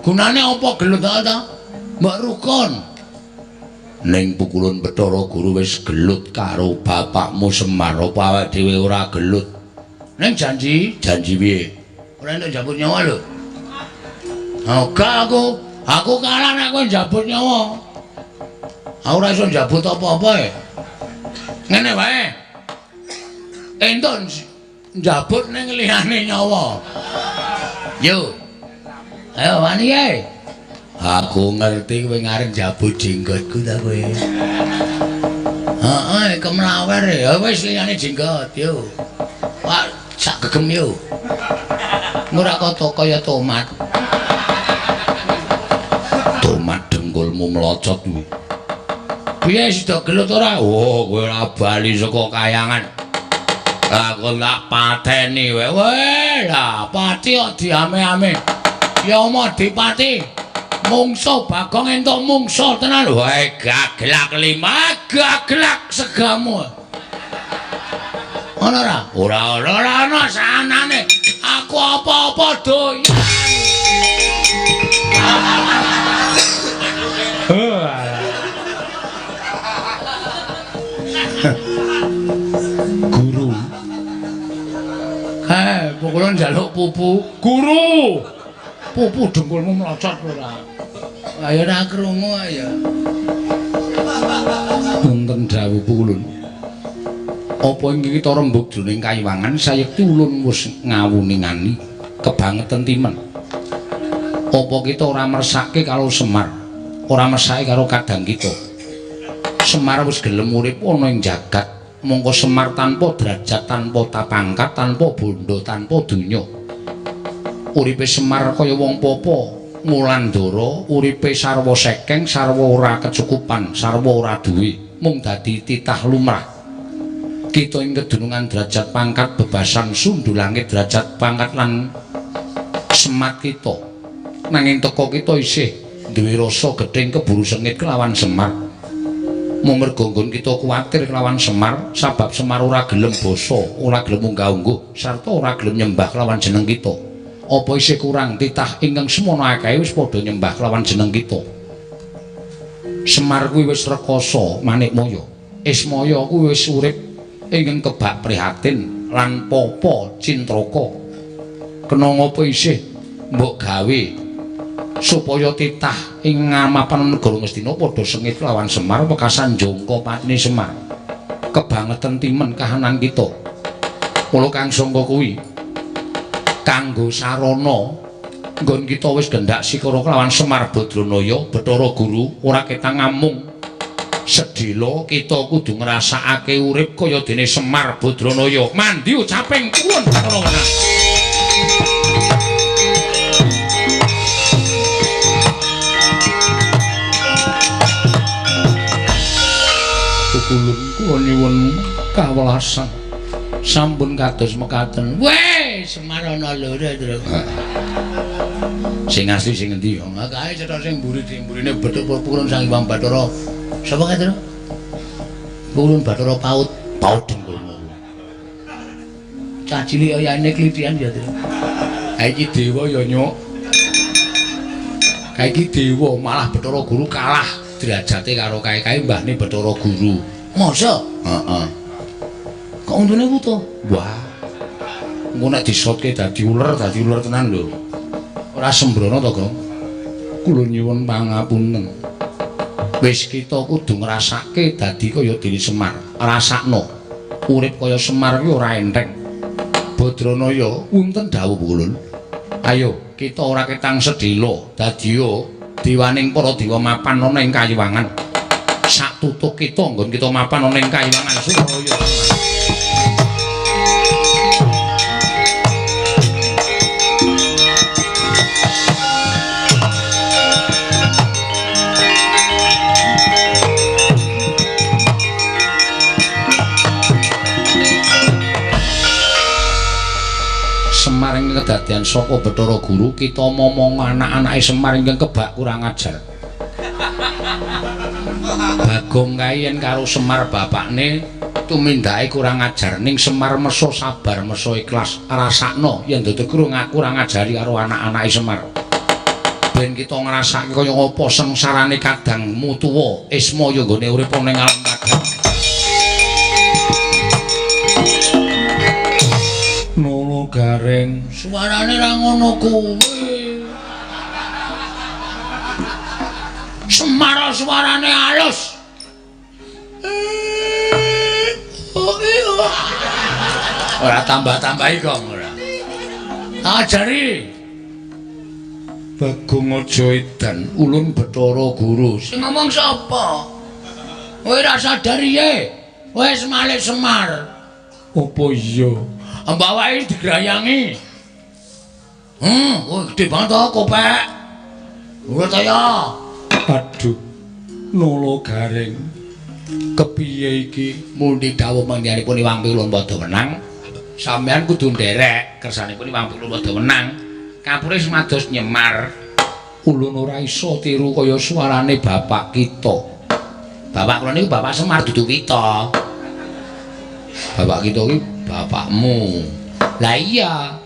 Gunane apa gelut ta? Mbok rukun. Ning pukulun Bathara Guru wis gelut karo bapakmu Semar, apa awake dhewe ora gelut? Ning janji, janji piye? Ora entuk njabut nyawa lho. Ora aku kalah nek kowe njabut nyawa. Aku ora iso njabut apa-apa e. Ngene wae. Entuk njabut ning liyane nyawa. Yo. Ayo wani ae. Aku ngerti kowe ngarep njabut jenggotku ta kowe. Heeh, kemlawer ya wis liyane jenggot yo. Wah, sak gegem yo. Ora kata kaya tomat. Tomat dengkulmu melocot kuwi. Piye sida gelut ora? Oh, kowe ora bali saka kayangan. Aku tak pateni wae. Weh, lah pati kok diame-ame. Ya omo dipati. Mungso Bagong entuk mungso tenan. Wae gaglak lima, gaglak segamu. Ana ora? Ora ana, ora ana sanane. Aku apa-apa doyan. Guru. Pokoknya njaluk pupu. Guru. Pupu dengkulmu melocot ora. Ayo ora krungu ya. Wonten dawuh ulun. Apa ing kita rembug jroning kayiwangan sayekti ulun wis ngawuningani kebangetan timen. Apa kita ora mersake karo Semar, ora mersake karo kadang kita. Semar wis gelem urip ana ing jagat, mongko Semar tanpa derajat, tanpa tapangkat, tanpa bondo, tanpa donya. Uripe Semar kaya wong popo, ngulandara, uripe sarwa sekeng, sarwa ora kecukupan, sarwa ora duwe, mung dadi titah lumrah. Kita ing kedunungan derajat pangkat bebasan sundul langit derajat pangkat lan semat kita. Nanging teka kita isih duwe rasa gething keburu sengit kelawan Semar. Mung mergo nggon kita kuwatir kelawan Semar, sabab Semar ora gelem basa, ora gelem unggah-ungguh, sarta ora gelem nyembah kelawan jeneng kita. Apa isih kurang titah ingkang semono akeh wis padha nyembah kelawan jeneng kita. Semar kuwi wis rekoso manikmaya. Ismaya kuwi wis urip ingkang kebak prihatin lan popo cintraka. Kena ngapa isih mbok gawe supaya titah ing ngamapan negara Ngastina padha sengit lawan Semar wekasan jangka patine Semar. Kebangetan timen kahanan kita. Mula kang sangka kuwi kanggo sarana nggon kita wis gendak sikara kelawan Semar Badranaya Bathara Guru ora ketang ngamung sedhela kita kudu ngrasakake urip kaya dene Semar Badranaya. Mandi ucaping kuwun Bathara Wenang. Ulun kula nyuwun kawelasan sampun kados mekaten. Weh, Semar ana loro, Tru. Sing asli sing endi ya? Kae cetha sing mburi mburine bethuk purun Sang Hyang Bathara. Sapa kae, Tru? Purun Bathara Paut. Paut dengkulmu. Cah cilik oyane klithian ya, Tru. Ha iki dewa ya, Nyuk. Kae iki dewa malah Bathara Guru kalah derajate karo kae-kae mbahne Bathara Guru. Masa? Heeh. Kok untune wuta? Wah. Engko nek disotke dadi uler tenan lho. Ora sembrono to, Gong? Kula nyuwun pangapunten. Wis kita kudu ngrasake dadi kaya dene Semar. Rasakno. Urip kaya Semar kuwi ora enteng. Badranaya wonten dawuh ulun. Ayo, kita ora ketang sedhela dadiya diwaning para dewa mapan ana ing kayiwangan. Sak tutuk kita nggon kita mapan ana ing kayiwangan Suralaya. Semar ing kedadian saka Bathara Guru kita momong anak-anake Semar ingkang kebak kurang ajar. Bagong kae yen karo Semar bapakne tumindake kurang ajar ning Semar meso sabar meso ikhlas rasakno yen dadi kurang ajari karo anak-anake Semar. Ben kita ngrasake kaya apa sengsarane kadangmu tuwa Ismaya nggone urip ana ing alam padang. Nolo gareng suarane ra ngono kuwi. Semar suarane halus. Ora tambah-tambahi kok ora. Ajari. Bagong aja edan ulun Bathara Guru. Sing ngomong sapa? Kowe ora sadar ye. Wis malik Semar. Apa iya? Mbawake digrayangi. Kowe gedhe banget to kopek. Kowe ta ya. Aduh. Nolo gareng. Kepiye iki? Mundi dawuh manggihanipun Iwang Pikulun padha wenang. Sampeyan kudu nderek kersanipun Iwang Pikulun padha wenang. Kapure sumados nyemar. Ulun ora iso tiru kaya suarane bapak kita. Bapak kula niku Bapak Semar dudu kita. Bapak kita iki bapakmu. Lah iya.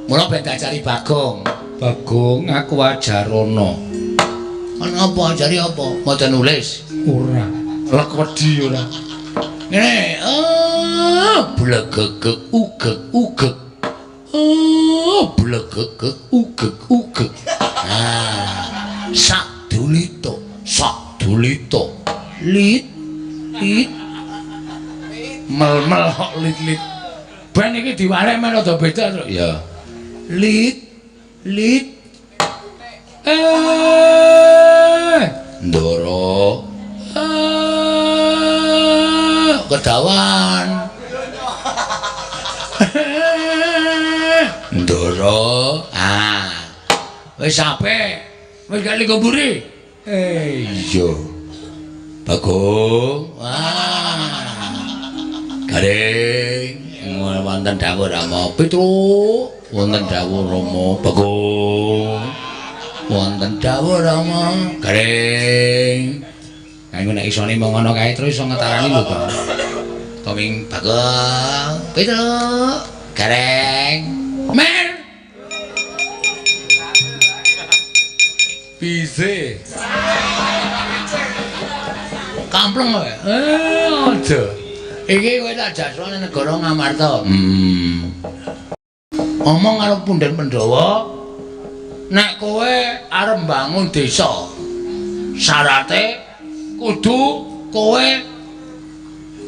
Mula ben diajari Bagong. Bagong aku ajarono. Ana apa ajari apa? Maca nulis? Ora. Lek wedi ora. Ngene, blegegeg ugeg ugeg. Blegegeg ugeg ugeg. Ah, sak dulito, sak dulito. Lit lit. Mel-mel kok lit-lit. Ben iki diwalek men rada beda, Truk. Ya. Lit lit. Ndoro. Kedawan. Ndoro. Ah. Wis apik. Wis gak linggo mburi. Iya. Bagong. Wah. Garing. Wonten dawuh Rama Petruk. Wonten dawuh Rama Bagong. Wonten dawuh Rama Garing. Kanggo nek isone mung ngono kae terus iso ngetarani lho, Bang. Koming Bagong, Petruk, Gareng. Mer. Bise. Kampleng kowe. Aja. Iki kowe tak jasane negara Ngamarta. Omong karo punden Pandhawa, nek kowe arep mbangun desa, syarate kudu kowe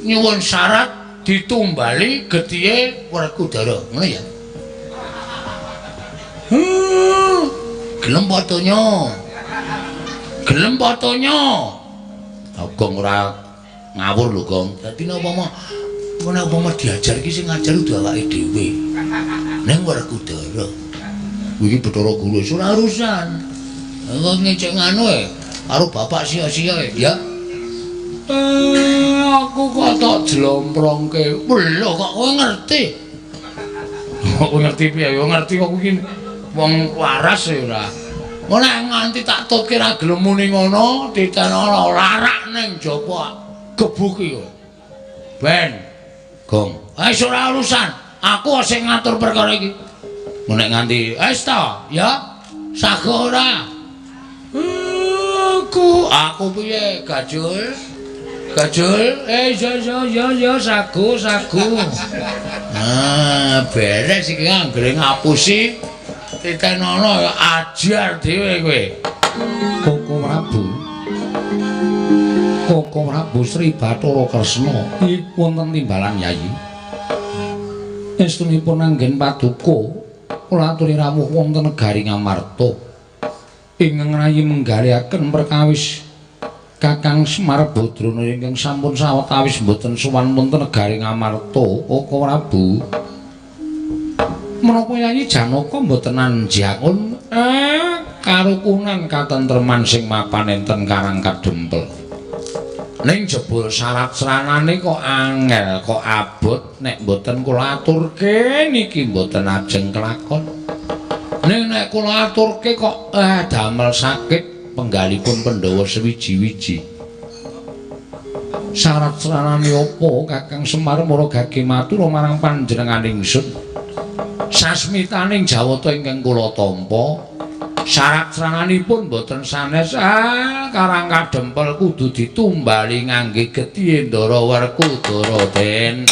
nyuwun syarat ditumbali getihe Werkudara, ngono ya? Gelem potonyo. Gelem potonyo. Gong ora ngawur lho, Gong. Dadi napa mau diajar iki sing ngajar kudu awake dhewe. Ning Werkudara. Iki Bathara Guru wis ora urusan. Kok ngecek nganu e karo bapak sia-sia e, ya. Aku kok tok jlomprongke. Lho kok kowe ngerti? Kok kowe ngerti piye? Ya ngerti kok iki wong waras ya ora. Ora nganti tak tutke ra gelem muni ngono, ditenono larak ning jaba gebuki kowe. Ben, Gong. Wis ora urusan. Aku sing ngatur perkara iki. Nek nganti wis ta, ya. Sago ora. Aku piye, Gajul? Gajul, ya sago, sago. Ah, beres iki anggere ngapusi. Titenono ajar dhewe kowe. Koko Prabu. Koko Prabu Sri Bathara Kresna wonten timbalan Yayi. Estunipun anggen paduka kula aturi rawuh wonten negari Ngamarta. Ingkang rayi menggalihaken perkawis Kakang Semar Badrana ingkang sampun sawetawis mboten sowan wonten negari Ngamarta. Koko Prabu. Menapa Yayi Janaka mboten anjangun karukunan katentreman sing mapan enten Karang Kadempel. Ning jebul syarat sranane kok angel, kok abot nek mboten kula aturke niki mboten ajeng kelakon. Ning nek kula aturke kok damel sakit penggalipun Pandhawa sewiji-wiji. Syarat sranane apa Kakang Semar mara gage matur marang panjenengan ingsun? Sasmitaning jawata ingkang kula tampa, syarat srananipun mboten sanes. Karang Kadempel kudu ditumbali ngangge getihe Ndara Werkudara, Den.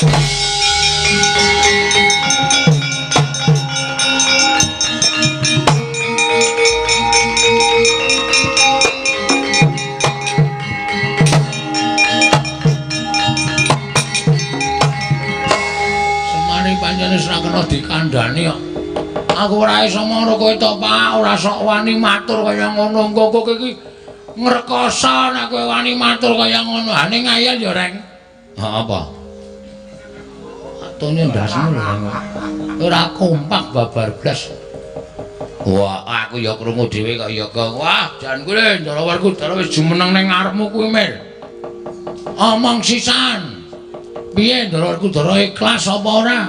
Semane pancene ora kena dikandhani kok. Aku ora iso mara kowe to, Pak, ora sok wani matur kaya ngono. Engko kowe iki ngrekoso nek kowe wani matur kaya ngono. Ane ngayal ya, Reng. Ha apa? Atone ndasmu lho, Reng. Ora kompak babar blas. Wah, aku ya krungu dhewe kok ya, Gong. Wah, jan kuwi Ndara Werkudara wis jumeneng ning ngarepmu kuwi, Mil. Omong sisan. Piye Ndara Werkudara ikhlas apa ora?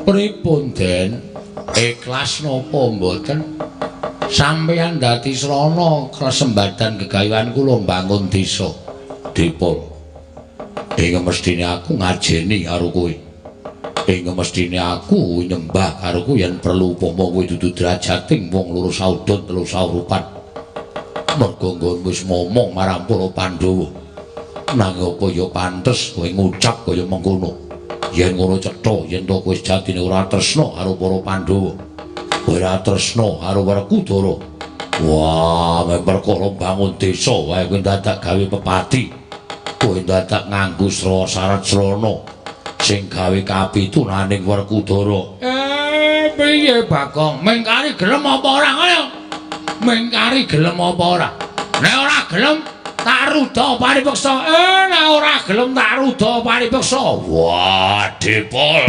Pripun, Den? Ikhlas napa mboten? Sampeyan dadi srana klesembadan gegayuhan kula mbangun desa. Dipol. Ing mestine aku ngajeni karo kowe. Ing mestine aku nyembah karo kowe yen perlu upama kowe dudu derajating wong loro saudon telu saurupan. Merga nggon wis momong marang para Pandhawa. Nanging apa ya pantes kowe ngucap kaya mengkono. Yen ngono cetha yen to kowe sejatine ora tresna karo para Pandhawa. Ora tresna karo Werkudara. Wah, mek perkara bangun desa wae kowe dadak gawe pepati. Kowe dadak nganggo syarat srana sing gawe kapitunaning Werkudara. Piye Bagong? Mengkari gelem apa ora ngono? Mengkari gelem apa ora? Nek ora gelem tak ruda paripeksa. Nek ora gelem tak ruda paripeksa. Wah, Dipol.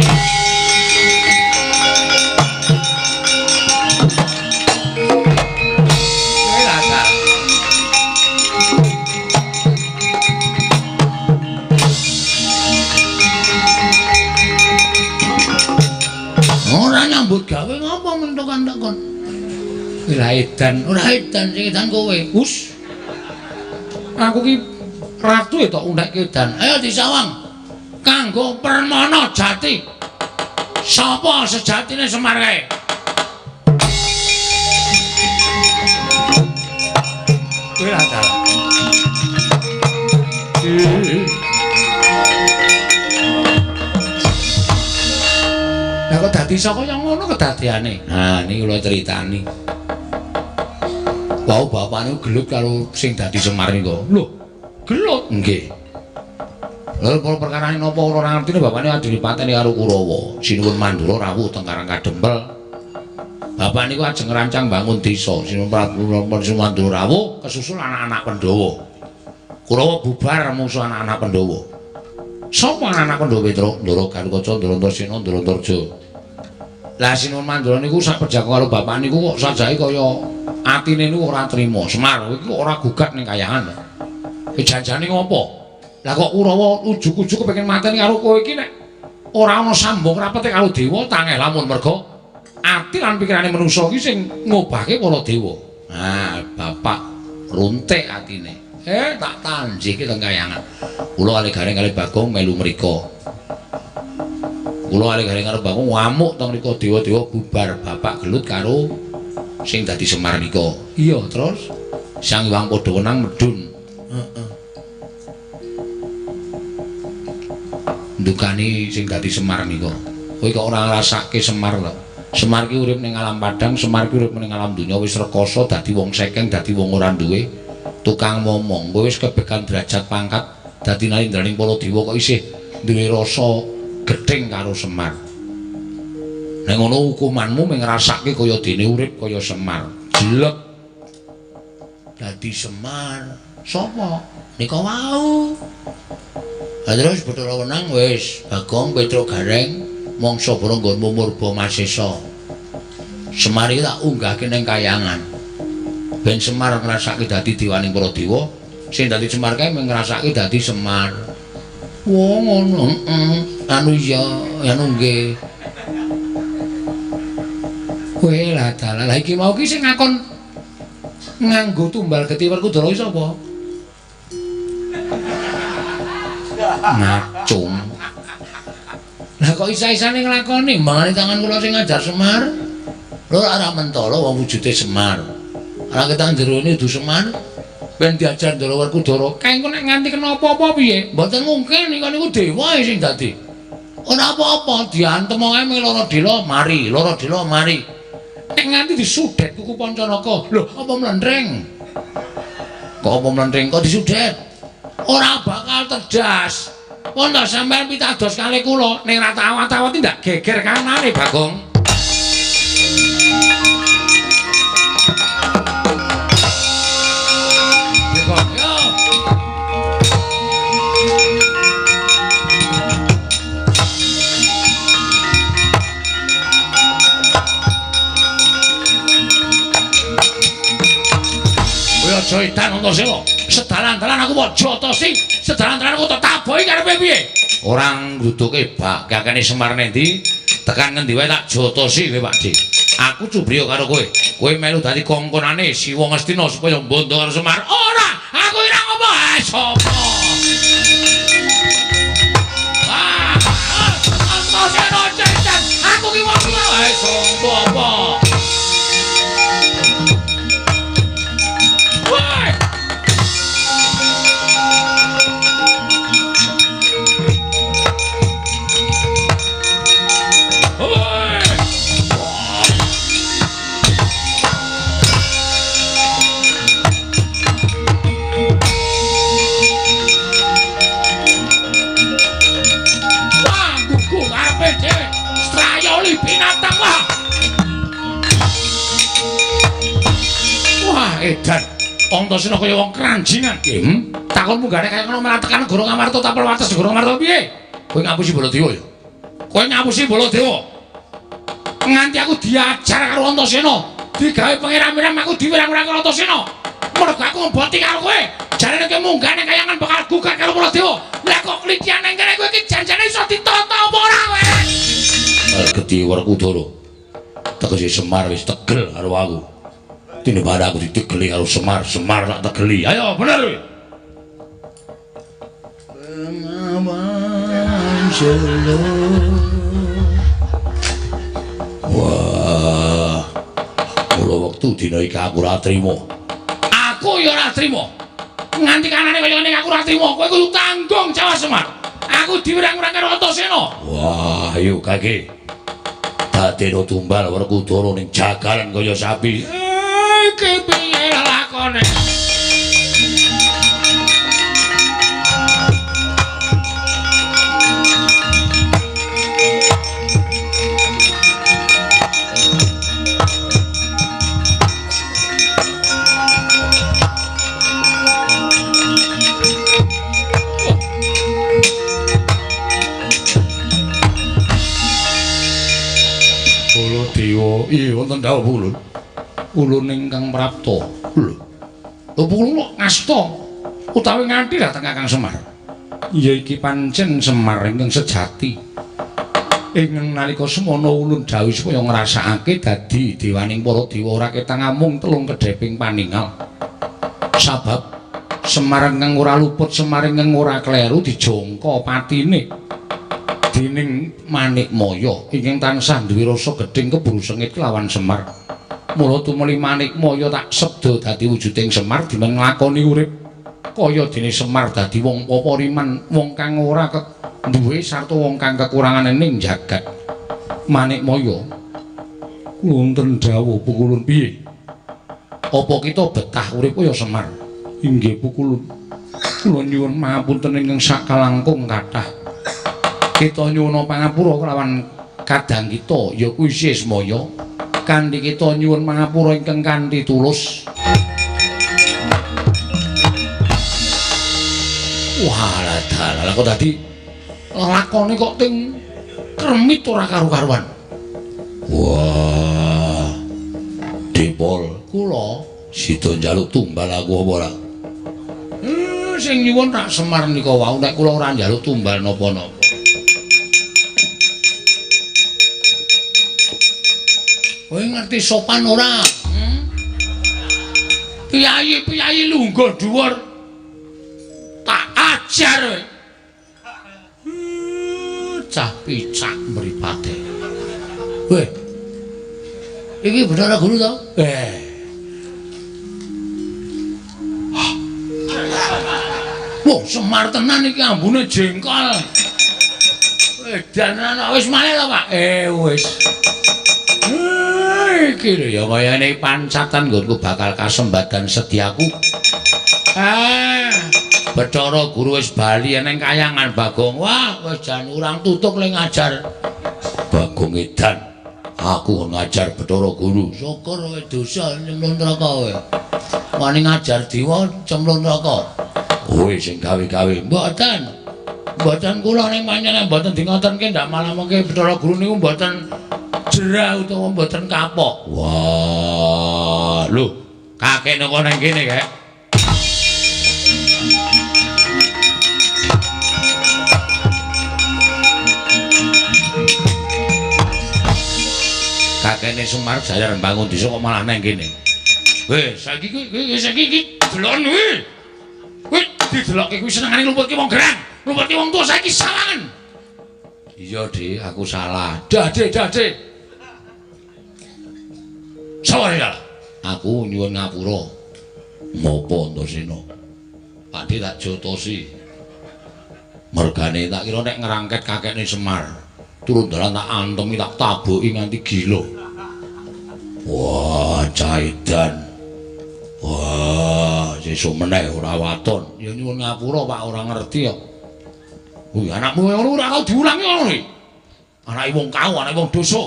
Ora nyambut gawe ngapa mentokan takon. Ora edan, ora edan sing edan kowe. Hus. Aku ki ratu ya tok unekke edan. Ayo disawang. Kanggo permana jati. Sapa sejatine Semar kae? Kowe lah dalah. Lah kok dadi saka yang ngono kedadeane? Nah, niki kula critani. Wau bapakne gelut karo sing dadi Semar niku. Lho, gelut? Nggih. Lha para perkarane napa ora ngertine bapakne adu dipateni karo Kurawa. Sinuwun Mandura rawuh teng Karang Kadempel. Bapak niku ajeng ngrancang bangun desa. Sinuwun Prabu Mandura rawuh kesusul anak-anak Pandhawa. Kurawa bubar musuh anak-anak Pandhawa. Sapa anak-anak Pandhawa Petruk? Ndara Garukaca, Ndara Antasena, Ndara Antarja. Lah Sinuwun Mandura niku sak pejako karo bapak niku kok sajake kaya atine niku ora trima. Semar kowe iki kok ora gugat ning kayangan to. Janjane ngopo? Lah kok Kurawa ujug-ujug kepengin mateni karo kowe iki nek ora ana sambung rapete karo dewa tangeh lamun merga ati lan pikirane manusa iki sing ngobahke para dewa. Nah, bapak runtik atine. Tak tanjihke teng kayangan. Kula kalih Gareng kalih Bagong melu mriko. Kula kalih Gareng karo Bagong ngamuk teng mriko dewa-dewa bubar bapak gelut karo sing dadi Semar nika. Iya, terus Sang Hyang padha wenang medhun. Heeh. Ndukani sing dadi Semar nika. Kowe kok ora ngrasake Semar to? Semar ki urip ning alam padang, Semar ki urip ning alam donya wis rekoso dadi wong sekeng, dadi wong ora duwe tukang momong. Kowe wis kebekan derajat pangkat dadi nalindraning para dewa kok isih duwe rasa gething karo Semar. Nek ngono hukumanmu mung ngrasake kaya dene urip kaya Semar. Jelek. Dadi Semar sapa? Nika wau. Lah terus Bathara Wenang wis Bagong Petruk Gareng mangsa bara nggonmu murba masesa. Semar iki tak unggahke ning kayangan. Ben Semar ngrasake dadi dewaning para dewa, sing dadi Semar kae mung ngrasake dadi Semar. Wah ngono, heeh. Anu iya, anu nggih. Kowe lah dalah. Lah iki mau ki sing ngakon nganggo tumbal getih Werkudara iki sapa? Ngacung. Lah kok isa-isane nglakoni mangane tangan kula sing ngajar Semar. Lho ora mentala wong wujude Semar. Ora ketang jerone dudu Semar. Ben diajar Ndara Werkudara. Kae engko nek nganti kena apa-apa piye? Mboten mungkin niku niku dewa sing dadi. Ora apa-apa diantem wae mung lara dela mari, lara dela mari. Nek nganti disudet kuku Pancanaka. Lho, apa mlentring? Kok apa mlentring kok disudet? Ora bakal terdas. Pun ta sampean pitados kalih kula, ning ra tawat-tawat ndak geger kanane Bagong. Kowe aja edan Antasena. Sedalan-dalan aku kok jotosi, sedalan-dalan aku tak tabohi karepe piye? Ora ngruduke bak kakene Semar nendi, tekan ngendi wae tak jotosi kowe Pakde. Aku cubriya karo kowe. Kowe melu dadi kongkonane Siwa Ngastina supaya mbondo karo Semar. Ora, aku ora ngopo. Ah, sapa? Ah, Antasena cecan. Aku ki wong tuwa. Ah, sapa apa? Woi! Woi! Wah, gugu karepe dhewe. Strayoli binatang wah. Wah, edan. Antasena kaya wong keranjingan. Takon munggane kaya ngono malah tekan negara Ngamarta tapel wates negara Ngamarta piye? Kowe ngapusi Baladewa ya? Kowe ngapusi Baladewa. Nganti aku diajar karo Antasena, digawe pangeran-pangeran aku diwirang-wirang karo Antasena. Mergo aku mboti karo kowe. Jarene kowe munggane kayangan bakal gugat karo Baladewa. Lah kok klitian nang kene kowe iki janjane iso ditata apa ora kowe? Gedhe Werkudara. Tegese Semar wis tegel karo aku. Tinimbang aku ditegeli karo Semar, Semar tak tegeli. Ayo bener kowe. Bengawan Solo. Wah. Mula wektu dina iki aku ora trimo. Aku ya ora trimo. Nganti kanane kaya ngene aku ora trimo. Kowe kudu tanggung jawab Semar. Aku diwirang-wirang karo Antasena. Wah, ayo kake. Dadeno tumbal Werkudara ning jagalan kaya sapi. Iki piye lakone? Baladewa, iya wonten dawuh ulun. Ulun ingkang prapta. Lho. Lho ulun kok ngasta utawi nganti dhateng Kakang Semar. Ya iki pancen Semar ingkang sejati. Ing nalika semana ulun dawuh supaya ngrasakake dadi dewaning para dewa ora ketang amung telung kedheping paningal. Sabab Semar ingkang ora luput, Semar ingkang ora kleru dijangka patine dening Manikmaya ingkang tansah duwe rasa gedhing keburu sengit kelawan Semar. Mula tumuli Manikmaya tak sebda dadi wujuding Semar dimen nglakoni urip kaya dene Semar dadi wong papariman, wong kang ora duwe sarta wong kang kekurangan ning jagat. Manikmaya, wonten dawuh pukulun piye? Apa kita betah urip kaya Semar? Inggih pukulun. Kula nyuwun mahapunten ingkang sakalangkung kathah. Kita nyuwun pangapura kelawan kadang kita ya kuwi Sismaya. Kanthi kita nyuwun pangapura ingkang kanthi tulus. Wah, dalah kok dadi lakone kok ting kremit ora karu-karuan. Wah. Depol kula sida njaluk tumbal aku apa ora? Sing nyuwun rak Semar nika wau nek kula ora njaluk tumbal napa-napa. Kowe ngerti sopan ora? Piyayi-piyayi lungguh dhuwur. Tak ajar kowe. Cah picak mripate. Weh. Iki Bathara Guru to? Wah, Semar tenan iki ambune jengkol. Edan wis malih to, Pak? Wis. Iki lho ya kayane pancatan nggonku bakal kasembadan sediaku. Bathara Guru wis bali ning kayangan Bagong. Wah, wis jan urang tutuk le ngajar. Bagong edan. Aku ngajar Bathara Guru. Syukur kowe dosa nyemplung neraka kowe. Wani ngajar dewa cemplung neraka. Kowe sing gawe-gawe. Mboten. Mboten kula ning pancen mboten di ngotenke ndak malah mengke Bathara Guru niku mboten jerah utawa mboten kapok. Wah, lho, kakek nang kene kek. Kakene Semar jayar mbangun desa kok malah nang kene. Weh, saiki kuwi saiki iki delon kuwi. Kuwi didelokke kuwi senengane lumputke wong gerang, lumputke wong tuwa saiki salangen. Iya, Dik, aku salah. Dah, Dik, dah, Dik. Salah ya. Aku nyuwun ngapura. Ngopo Antasena? Pak Dik tak jotosi. Mergane tak kira nek ngrangket kakekne Semar, turun dalan tak antemi tak tabuki nganti gila. Wah, caidan. Wah, sesuk meneh ora waton. Ya nyuwun ngapura, Pak, ora ngerti kok. Kuwi anakmu ngono ora tau diulangi ngono iki. Anake wong kau, anake wong dosa.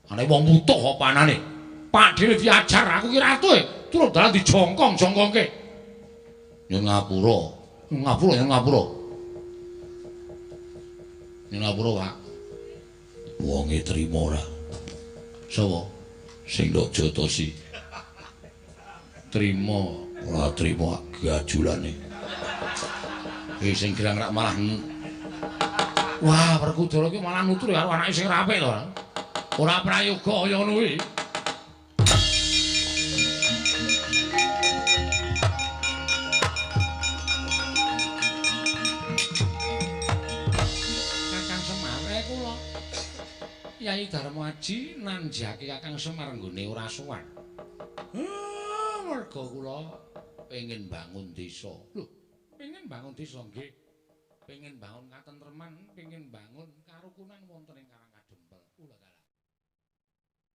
Anake wong wutuh apa anane. Pak dhewe diajar aku ki ratu e, turun dalan dijongkong-jongkongke. Nyuwun ngapura. Ngapura, nyuwun ngapura. Nyuwun ngapura, Pak. Wonge trima ora? Sapa? Sing ndok jotosi. Trima, ora trima gajulane. Sing gerang rak malah wah, Werkudara ki malah nutur karo anake sing ra apik to. Ora prayoga kaya ngono kuwi. Kakang Semar kula. Yai Darmaji nanjake Kakang Semar nggone ora sowan. Merga kula pengin bangun desa. Lho, pengin bangun desa nggih. Pengin bangun katentreman, pengin bangun karukunan wonten ing Karang